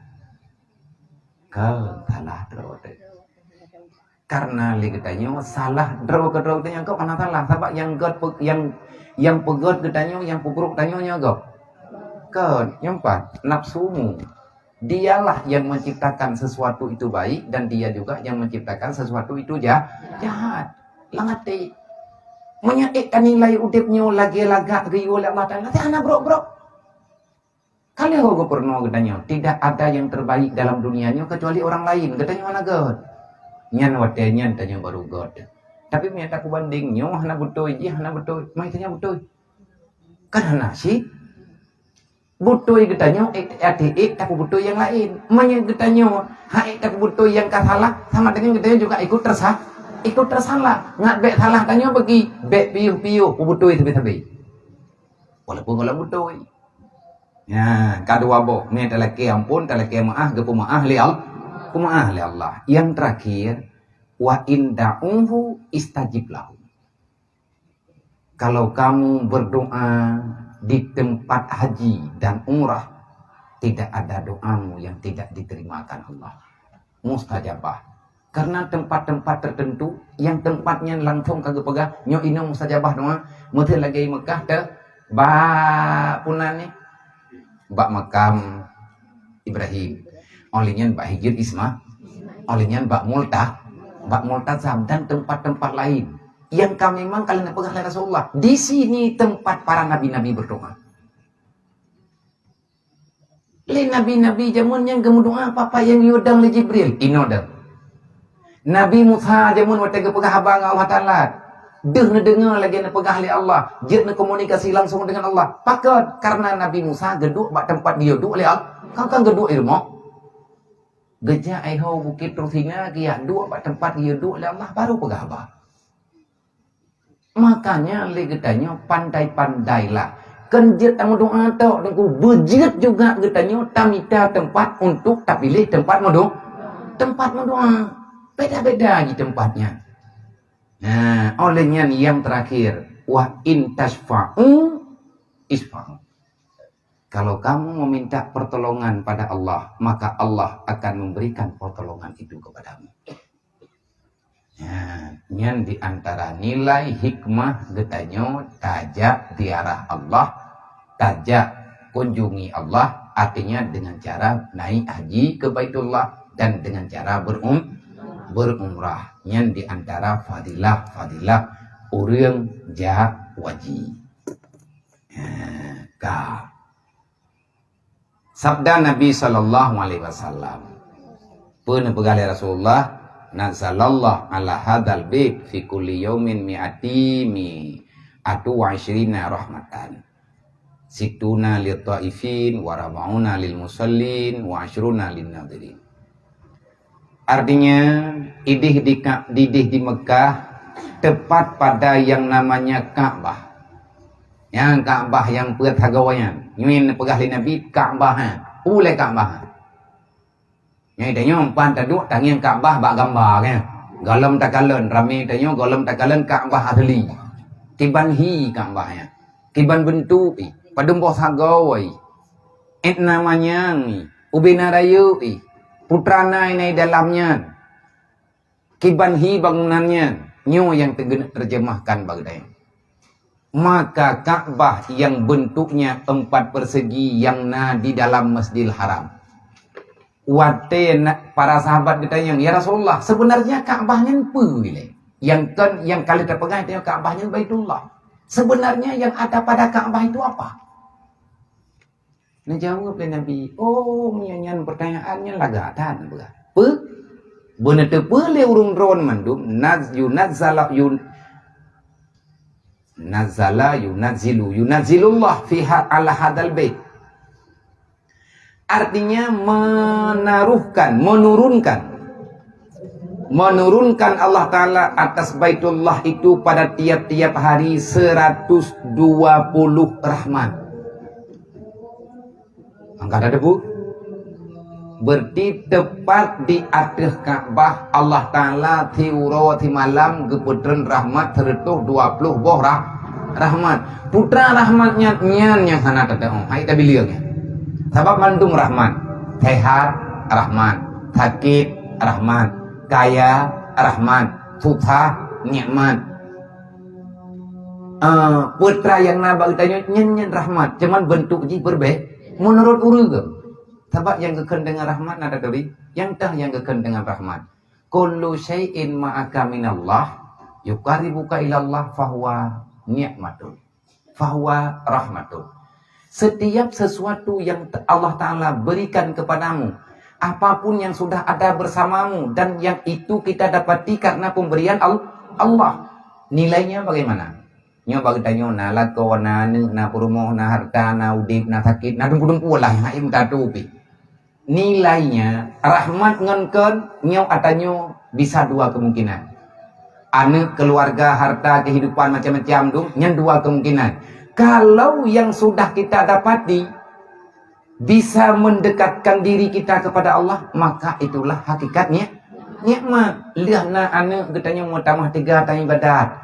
Kau salah terus. Karena lé geutanyoe salah droe keudroe geutanyoe gob hana salah, sabab nyang gét pe-, nyang, nyang peugét geutanyoe, nyang peubrok tanyoe nyoe gob. Kon, nyang pat, nafsumu. Dialah yang menciptakan sesuatu itu baik dan dia juga yang menciptakan sesuatu itu ja-, jahat. Lam até. Meunyoe ék tanilai udeb nyoe lagée lagak geuyue lé Allah Taala, hana brok-brok. Ka lheueh geupurunoe geutanyoe, tidak ada yang terbaik dalam dunia nyoe kecuali orang lain. Geutanyoe hana gét. Nyan watée nyan tanyoe baru gét. Tapi meunyoe takubandeng nyoe hana beutôi, jih hana beutôi, mai tanyoe beutôi. Kan hana cit. Beutôi geutanyoe ék, até ék tapeubeutôi nyang laén. Meunyoe geutanyoe hana ék tapeubeutôi nyang ka salah, sama dengan geutanyoe juga ikut tersa-, ikut tersalah. Ngat bék salah tanyoe bagi, bék piôh-piôh peubeutôi sabe-sabe. Walaupun gohlom beutôi. Nyan, ka dua boh. Nyan talakée ampôn, talakée meuáh, geupeumeuáh lé Al-, peumeuáh lé Allah. Yang terakhir, "Wa in da'uhu istajib lahum." Kalau kamu berdoa di tempat haji dan umrah, tidak ada doamu yang tidak diterimakan Allah. Mustajabah. Karena tempat-tempat tertentu, yang tempat nyan langsung ka geupeugah, nyoe inoe mustajabah doa, meuteun lagée Mekah teuh, bak punan ni, bak makam Ibrahim. Oleh nyan bak Hijir Isma-, oleh nyan bak Multa-, bak Multazam dan tempat-tempat lain. Yang ka memang ka lheueh neupeugah lé Rasulullah, di sini tempat para nabi-nabi berdoa. Lé nabi-nabi jameun nyan geumeudoá apa-apa nyang geuyue dong lé Jibril, inoe dong. Nabi Musa jameun watée geupeugah haba ngon Allah Taala, deuh neudeungoe lagée neupeugah lé Allah, jeuet neukomunikasi langsung dengan Allah. Pakon? Karena Nabi Musa geuduek bak teumpat geuyue duek lé Allah. Kan, kan geuduek di rumoh. Geujak ai ho Bukét Tursina, geujak duek bak teumpat geuyue duek lé Allah, baru peugah haba. Makanya lé geutanyoe pandai-pandailah. Kon jeuet tameudoá tok, Teungku, beujeuet juga geutanyoe tamita teumpat untuk tapiléh teumpat meudo-, teumpat meudoá. Beda-beda ji tempatnya. Nah, oleh nyan yang terakhir, "Wa in tasyfa'u isfa'u." Kalau kamu meminta pertolongan pada Allah, maka Allah akan memberikan pertolongan itu kepadamu. Nyan, nyan di antara nilai hikmah geutanyoe tajak ziarah Allah, tajak kunjungi Allah, artinya dengan cara naik haji ke Baitullah dan dengan cara berum-, berumrah. Nyan di antara fadilah-fadilah ureuëng jak haji. Ha, ka. Sabda Nabi sallallahu alaihi wasallam. Peue neupeugah lé Rasulullah, "Nazalallahu ala hadzal bait fi kulli yaumin mi'ati mi'atu wa isyrina rahmatan. Sittuna lit taifin wa arba'una lil musallin wa isyruna lin nadhirin." Artinya, idéh di Ka-, idéh di Mekah, tepat pada yang namanya Ka'bah. Nyang Ka'bah nyang peuet sagoe nyan. Nyoe neupeugah lé Nabi Ka'bah, ha. Ulée Ka'bah. Nyoe tanyoe pan taduek tangieng Ka'bah bak gamba, kan? Gohlom takalon, ramé tanyoe gohlom takalon Ka'bah asli. Kiban hi Ka'bah nyan. Kiban beuntuk i. Padum boh sagoe i. Et na manyang i. Ubé na rayeuk i. Putra na i na i dalam nyan. Kiban hi bangunan nyan, nyoe nyang teugeuneuk terjemahkan bak geutanyoe. Maka Ka'bah yang bentuknya empat persegi yang na di dalam Masjidil Haram. Watée na, para sahabat geutanyong, "Ya Rasulullah, sebenarnya Ka'bah nyan peue ilée?" Nyang kon, nyang ka lheueh tapeugah tanyoe Ka'bah nyan Baitullah. Sebenarnya yang ada pada Ka'bah itu apa? Neujaweueb lé Nabi, "Oh, meunyoe nyan peurtanyaan nyan lagak that," neupeugah. Peue? Beuneuteupeu lé ureuëng droe mandum, naz-, yunazzala, yun-, nazala, yunazzilu, yunazzilullah fiha ala hadzal bait. Artinya menaruhkan, menurunkan. Menurunkan Allah Ta'ala atas Baitullah itu pada tiap-tiap hari seratus dua puluh rahmat. Angka tateupeu? Berarti tepat di ateueh Ka'bah, Allah Ta'ala siuroe simalam geupeutreun rahmat seratus dua puluh boh rah-, rahmat. Putra rahmat nyan, nyan nyang hana tateu'oh. Hai tabileung nyan. Sabab mandum rahmat. Sehat, rahmat. Sakét, rahmat. Kaya, rahmat. Susah, nikmat. Ah, putra nyang na bak geutanyoe nyan, nyan rahmat. Cuman bentuk jih berbeda. Menurut ureuëng. Sabab nyang geukheun deungon rahmat na taturi. Nyang teuh nyang geukheun deungon rahmat. Kullu syai'in ma'aka minallah yuqarribuka ilallah fahuwa ni'matun. Fahuwa rahmatun. Setiap sesuatu yang te-, Allah Ta'ala berikan kepadamu, apapun yang sudah ada bersamamu dan yang itu kita dapati karena pemberian Al-, Allah, nilainya bagaimana? Nyoe bak geutanyoe na lakoe, na aneuëk, na peurumoh, na harta, na udeb, na sakét, na teungku-teungku lah nyang hana meutateupeue. Nilainya, rahmat ngon kheun, nyoe ata nyoe bisa dua kemungkinan. Aneuëk, keluarga, harta, kehidupan macam-macam tu, nyan dua kemungkinan. Kalau yang sudah kita dapati bisa mendekatkan diri kita kepada Allah, maka itulah hakikat ni-, nikmat. Lheueh na aneuëk geutanyoe meutamah teuga tangibadat.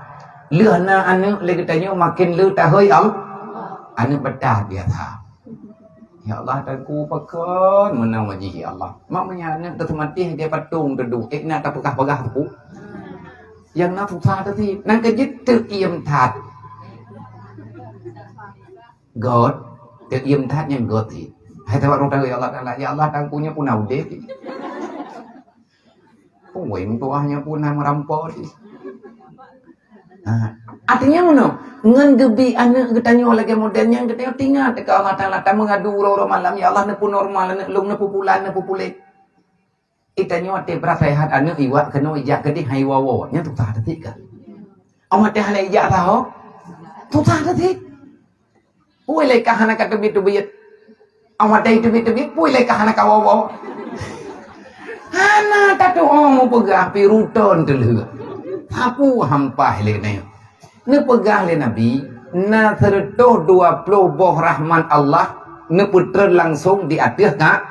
Lheueh na aneuëk lé geutanyoe makin le tahôi Allah. Aneuëk beudah biasa. Ya Allah, Teungku, pakon meunan wajih, ya Allah. Mak meunyan aneuk teuseumati dia patung teuduek, ék na tapeugah-peugah teupeu. Nyang na susah teuti, nang keujeuet teuiem that. Göt, teuiem that nyang göt hi. Hai teubat rot, ya Allah Taala, ya Allah, Teungku nyoe pun na udeb. Woi, meutuah nyoe pun na meurampo jih. Ha. Artinya meunoe, ngon geubi aneuk geutanyoe lagée model nyan geutanyoe teuingat keu Allah Taala, tameungadu uroe-uroe malam, "Ya Allah, neupeu normal aneuk lôn, neupeu pulan, neupeu puléh." Geutanyoe watée brat sehat aneuk iwak keunoe ijak keudeh hai woe-woe, nyan susah teuti ka. Awak teuh hana ijak saho, susah teuti. Peue lé ka hana ka teubiet-teubiet? Awak teuh teubiet-teubiet, peue lé ka hana ka woe-woe? Hana tatu'oh meupeugah pi ruton teulheueh. Sapeue hampah lé nyoe? Neupeugah lé Nabi, na seureutôh dua ploh boh rahmat Allah neupeutreun langsong di ateueh ka,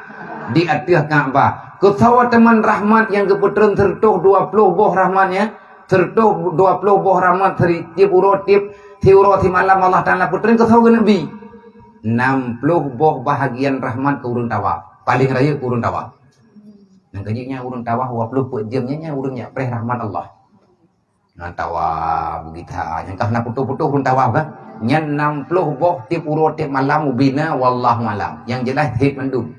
di ateueh Ka'bah. Keusoe teuma rahmat nyang geupeutreun seureutôh dua ploh boh rahmat nyan? Seureutôh dua ploh boh rahmat seri-, tieb uroe, tieb siuroe simalam Allah Taala peutreun keu saboh Nabi. Nam ploh boh bahagian rahmat keu ureuëng tawaf. Paleng rayeuk keu ureuëng tawaf. Nyang keujeuet nyan ureuëng tawaf dua ploh peuet jeuem nyan, nyan ureuëng jak preh rahmat Allah. Ngon tawaf beugita, nyang ka na putôh-putôh rhun tawaf kan? Nyan nam ploh boh tiep uroe tiep malam ubina wallahu alam. Nyang jeulaih thét mandum.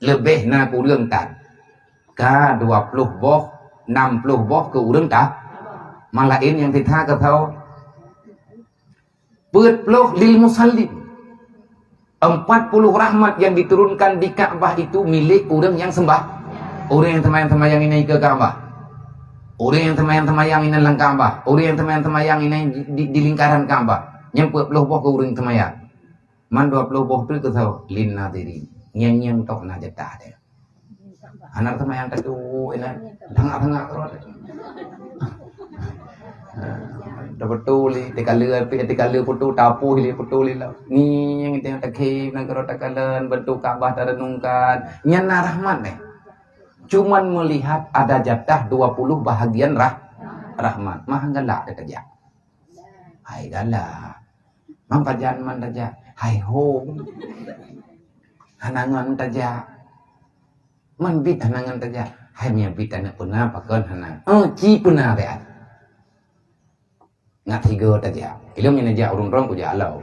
Leubeh na keu ureueng tan. Ka dua ploh boh, nam ploh boh keu ureueng ta. Malaén nyang titha keu tho. Peuet ploh lil musallin. Empat puluh rahmat yang diturunkan di Ka'bah itu milik ureueng nyang sembah. Ureueng nyang seumayang-seumayang inan ikeue Ka'bah. Ureueng nyang seumayang-seumayang inan lam Ka'bah. Ureueng nyang seumayang-seumayang inan di, di, di lingkaran Ka'bah. Nyang peuet ploh boh keu ureueng seumayang. Man dua ploh boh tu keu soe? Lin nadhirin. Ngieng-ngieng tok na jatah dia. Aneuk teuma nyang keutu, inan tengah-tengah terus. Dah betul li, tika le, tika le putu, tapuih li putu li lah. Ni nyang itu nyang takhi, nanggroe takalon, bentuk Ka'bah tarenungkan. Nyan na rahmat deh. Cuman melihat ada jatah dua puluh bahagian rah-, rahmat. Mah galak dia tajak. Hai galak. Man pajan man tajak. Hai hom. Hana ngon tajak. Man bit hana ngon tajak. Hai mia bit aneuk peuna pakon hana. Oh, ci peuna reat. Ngat tiga tajak. Ilong nyang najak ureueng droe kujak alau.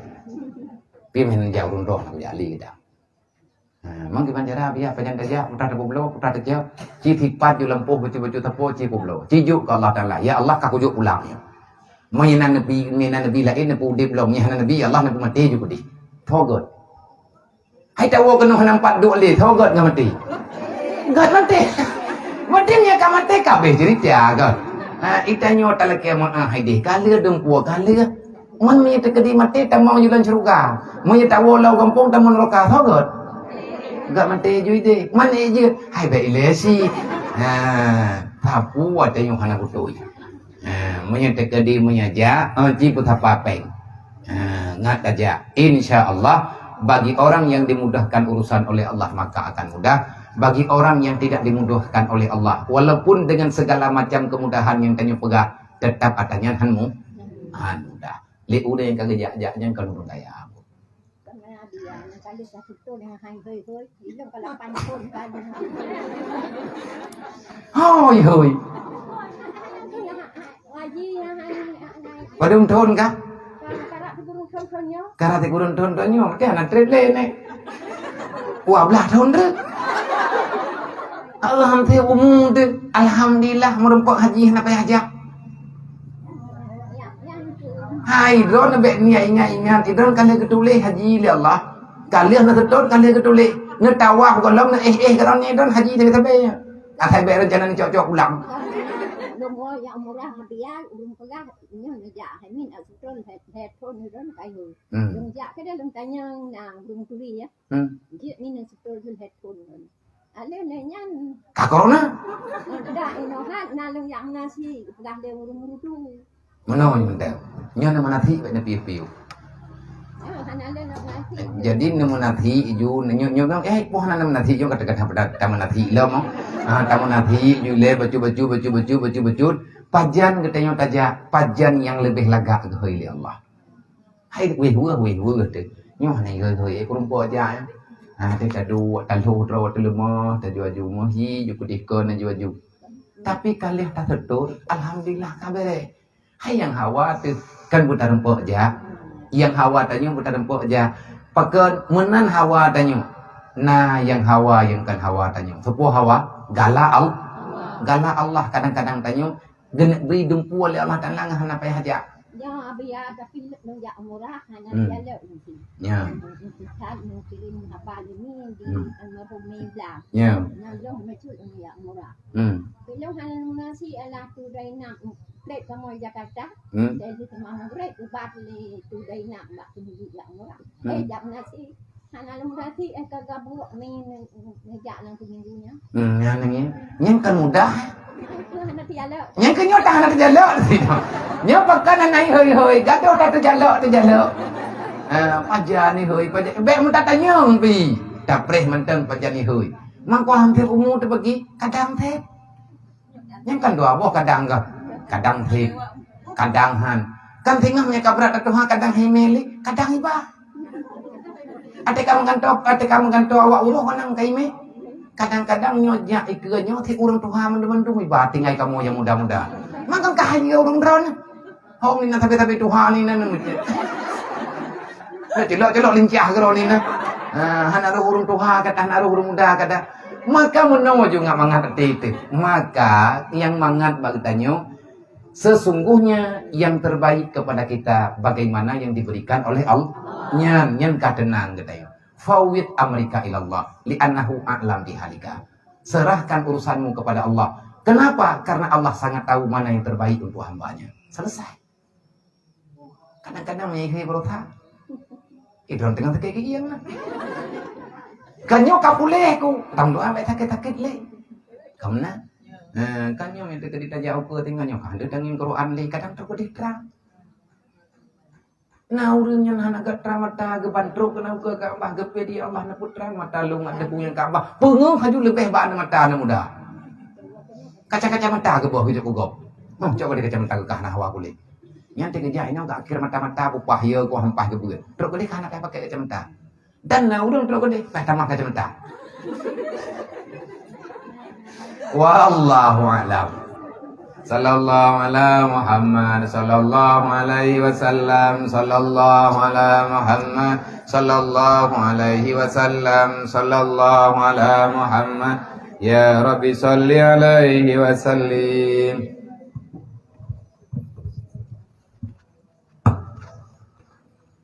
Pi meunan jak ureueng droe kujak ali kita. Ha, mang kiban cara biar pajan tajak, putar teubloe, putar tajak. Ci tipat ju lampu bacu-bacu tepo ci publoe. Ci juk ke Allah Taala. Ya Allah, ka kujok pulang. Meunyoe na nabi, meunyoe na nabi laén neupeu udeb lom, nyoe hana nabi, ya Allah neupeu maté ju kudih. Thogot. Hai tawoe keunoe hana pat duek lé, thogot ngon maté. Got maté. Maté nyang ka maté ka abéh cerita got. Ha, ita nyoe talakée meu'ah hai deh, ka lheueh dum pue ka lheueh. Meunyoe teukeudi maté tamong jalan syeuruga. Meunyoe tawoe lam gampông tamong neuraka, thogot. Got maté jui deh. Man jeuet, hai bèk ilée si. Ha, sapeue ata nyoe hana beutôi. Ha, meunyoe teukeudi meunyoe jak, ha, ci peutapa péng. Ha, ngat tajak. Insya Allah, bagi orang yang dimudahkan urusan oleh Allah, maka akan mudah. Bagi orang yang tidak dimudahkan oleh Allah, walaupun dengan segala macam kemudahan yang tanyoe peugah, tetap ata nyan han mu-, han mudah. Lé ureueng nyang ka geujak-jak nyan ka lôn kaya. Hoi, hoi. Padum thon kah? Karate gurun thon thon nyoe, teh anak trade lé neh. Dua belas thon tu. Allah hanté umu tu. Alhamdulillah, meureumpok haji hana payah jak. Hai, droeneuh bèk niat ingat-ingat, droeneuh ka lheueh geutuléh haji lé Allah. Ka lheueh neuseutôt, ka lheueh geutuléh. Neutawaf gohlom, neuéh-éh gohlom nyan droeneuh haji sabe-sabe. Asai bèk rencana neucok-cok pulang. Lôn jak umrah Madinah, ulôn peugah, nyoe neujak, hai min, a, seutôt lhèe, lhèe thon droeneuh ka yue. Hmm. Lôn jak keudeh lôn tanyong, na, ureueng turi, ya. Hmm. Jeuet min, a, seutôt lhèe thon droeneuh. Alèh lé nyan. Ka corona? Dak inoe hat na lôn jak meunasih, peugah lé ureueng meurudu. Meunoe nyoe mantong. Nyoe na meunasih bak na piôh-piôh. Nyoe hana lé na meunasih. Jadi na meunasih ju nyoe nyoe eh poh na meunasih ju kata-kata pada ta meunasih lom. Ah, ta meunasih ju lé bacut-bacut bacut-bacut bacut-bacut. Pajan geutanyoe tajak, pajan nyang leubeh lagak geuhôi lé Allah. Hai wéh weueh, wéh weueh teuh. Nyoe hana hôi-hôi, eh, kureueng po aja, eh. Ha, teuh taduek, talhôh droe, teuleumah, taju-aju, meuhi, ju keudeh kon, aju-aju. Tapi ka lheueh taseutôt, alhamdulillah, ka bèrèh. Hai nyang hawa teuh, kan beutareumpok jak. Nyang hawa tanyoe beutareumpok jak. Pakon meunan hawa tanyoe. Na nyang hawa, nyang kon hawa tanyoe. Soe po hawa? Gala Al-, gala Allah kadang-kadang tanyoe Geuneuk bri dumpu lé Allah Taala ngon hana payah jak. Ya, biar tapi neujak umrah hana Hmm. jalok nanti. Ya. Ustaz ngirim haba ini di Hmm. almarhum Mebla. Ya. Nyang lom meucut neujak umrah. Hmm. Belum hana lunasi ialah tu dai nak plek kamoe Jakarta. Hmm. Dari teuma Maghrib ubat lé tu dai nak bak tu jak umrah. Hmm. Eh, jak nasi. Hana lôn berarti, eh, ka gabuk ni, ni, ni, ni jak lam seminggu nyan. Hmm, nyan ni. Nyan kan mudah. Hana tialak. Nyan kan nyoe tak hana tialak. Nyoe pakan hana hoi-hoi. Gadoh tak terjalak, terjalak. Ah, pajan ni hoi, pajan. Bek muta tanyong pi. Tapreh mantong pajan ni hoi. Mangko hampir umur tu bagi, kadang teh. Nyan kan dua boh kadang ka. Kadang hit, kadang han. Kan singoh meunyoe ka brat tuha kadang hime lé, kadang iba. Até ka meugantoe, até ka meugantoe awak uroe honang ka ime. Kadang-kadang nyoe jak ikeue nyoe si ureueng tuha mandum-mandum iba tinggai kamoe nyang muda-muda. Maka kah hai ureuëng droeneuh. Hong ni na sabe-sabe tuha ni na. Cilok-cilok lincah keudroe ni na. Ha, hana roh ureuëng tuha kata, hana roh ureuëng muda kata. Maka meunoe ju ngat mangat até teuh. Maka nyang mangat bak geutanyoe, sesungguhnya yang terbaik kepada kita bagaimana yang diberikan oleh Allah. Nyan, nyan ka teunang geutanyoe. Fawwid amrika ilallah, li'annahu a'lam bihalika. Serahkan urusanmu kepada Allah. Kenapa? Karena Allah sangat tahu mana yang terbaik untuk hambanya. Selesai. Kadang-kadang meuhai beurota. Eh, droen teungoh sakét gigi nyang na. Kan nyoe ka puléh ku. Tang doa baik sakét-sakét lé. Kamu na? Nah, kan nyoe minta ke ditajak ukeue tinggal nyoe. Kan ada dangin Quran lé. Kadang tu pedih terang. Nah, ureuëng nyan hana gatra mata geubantrok keunan ukeue Ka'bah geupé di Allah na putra mata lông ada punya Ka'bah. Peungeuh haju leubeh bak aneuk mata aneuk muda. Kaca-kaca mata geuboh hidop kugop. Huh, cok deh kaca mata geukah na hawa kulét. Nyan teukeujak inoe ka akhir mata-mata bupah ya ku hampah geubeuet. Trok deh ka hana payah pakai kaca mata. Dan na ureuëng trok deh payah tamah kaca mata. Wallahu a'lam. Sallallahu ala Muhammad, sallallahu alaihi wasallam, sallallahu ala Muhammad, sallallahu alaihi wasallam, sallallahu ala Muhammad. Ya Rabbi salli alaihi wasallim.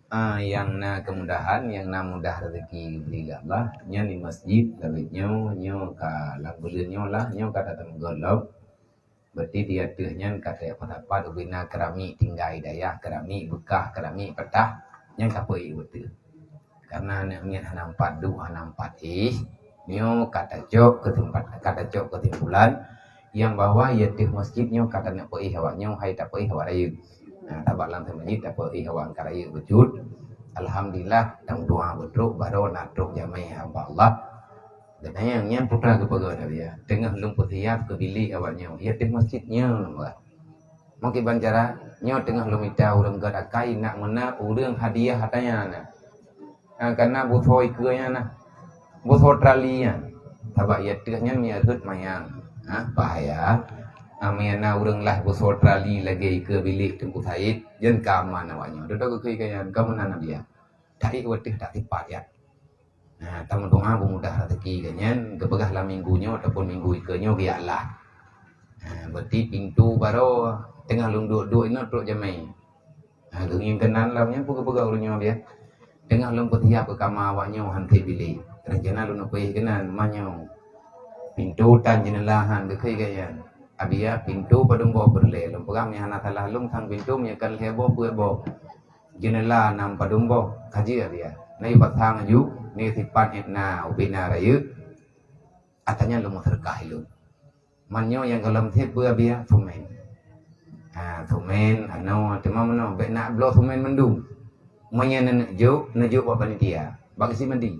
Ah, nyang na kemudahan, nyang na mudah rezeki geubri lé Allah, nyan di masjid lagèe nyoe, nyoe ka lam buleuen nyoe lah, nyoe ka tateumeugot lom. Berarti di ateueh nyan ka teusapat ubena keramik tinggai dayah, keramik beukah, keramik patah, nyan ka peuék beutôi. Karena aneuk miet hana meupat duek, hana meupat éh, nyoe ka tacok keusimpat-, ka tacok keusimpulan nyang bahwa i ateueh masjid nyoe ka taneuk peuéh awak nyoe, hai tapeuéh awak rayeuk. Nah, tabak lam masjid tapeuéh awak angkat rayeuk bacut. Alhamdulillah, dan doa beutrok, baroe na trok jamé haba Allah. Geutanyoe nyan putra geupeugah Nabi, ya. Teungoh lôn peusiap keu bilék awak nyoe, i ateueh masjid nyoe, bah. Meukiban cara, nyoe teungoh lôn mita ureuëng gét akai nak meunan ureuëng hadiah atanya na. Ha, kana busoe ikeue nyan na. Busoe trali nyan. Sabab i ateueh nyan miyarhot mayang. Ha, bahaya. Ha, meunyo na ureuëng lah busoe trali lagèe ikeue bilék Teungku Said, jeuet ka aman awak nyoe. Dudoe geukheun keu nyan, ka meunan Nabi, ya. Taék watèe tak sipat, ya. Nah, tameudoa beumudah rezeki geuh nyan, geupeugah lam minggu nyoe ataupun minggu ikeue nyoe geujak lah. Nah, berarti pintoe baroe teungoh lôn duek-duek inoe trok jamé. Nah, geungieng keunan lom nyan peue geupeugah ureuëng nyoe dia. Teungoh lôn peusiap keu kama awak nyoe han trép bilék. Rencana lôn peuéh keunan ma nyoe. Pintoe tan jeuneula han geukheun keu nyan. Abia pintoe padum boh peureulée. Lôn peugah meunyo hana salah lôn sang pintoe meunyo ka lhée boh peuet boh. Jeuneula nam padum boh, ka jeuet dia. Na yue pasang aju, ni sipat ék na ubena rayeuk. Atanya lôn meuseudeukah ilôn. Man nyoe nyang gohlom sép peue abia, sumen. Ha, sumen, anoe, teuma meunoe, bék na bloe sumen mandum. Meunyo na neujok, neujok bak panitia, bak geuchik mandi.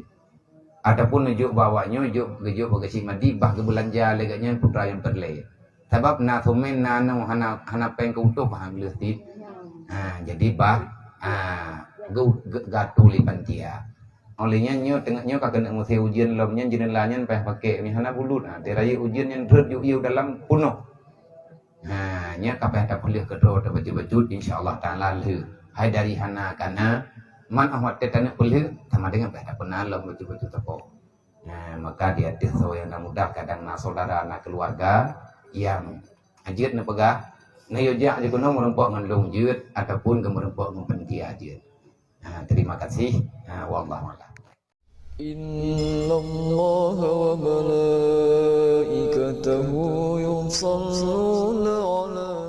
Ataupun neujok bak awak nyoe, jok, geujok bak geuchik mandi, bah geubeulanja lé geuh nyan putra nyang peureulée. Sabab na sumen, na anoe, hana, hana péng keu utoh, bah gleuh cit. Ha, jadi bah, ha, geu-, geu-, gatu lé panitia. Óh lheueh nyan nyoe teungoh nyoe ka keuneuk musém ujeuen lom nyan jeuneula nyan payah pakék, meuhana bulut. Ha, teuma rayeuk ujeuen nyan rhot juk yue dalam punoh. Ha, nyan ka payah tapeuleueh keudroe tabacut-bacut, insya Allah Taala lheueh. Hai dari hana kana, man óh watée taneuk peuleueh, sama dengan payah tapeuna lom bacut-bacut sapo. Nah, maka di ateueh soe nyang na mudah kadang na saudara, na keluarga nyang jeuet neupeugah, neuyue jak jikeunoe meureumpok ngon lôn jeuet ataupun geumeureumpok ngon panitia jeuet. Nah, terima kasih. Nah, wallahu a'lam. إن الله وملائكته يصلون على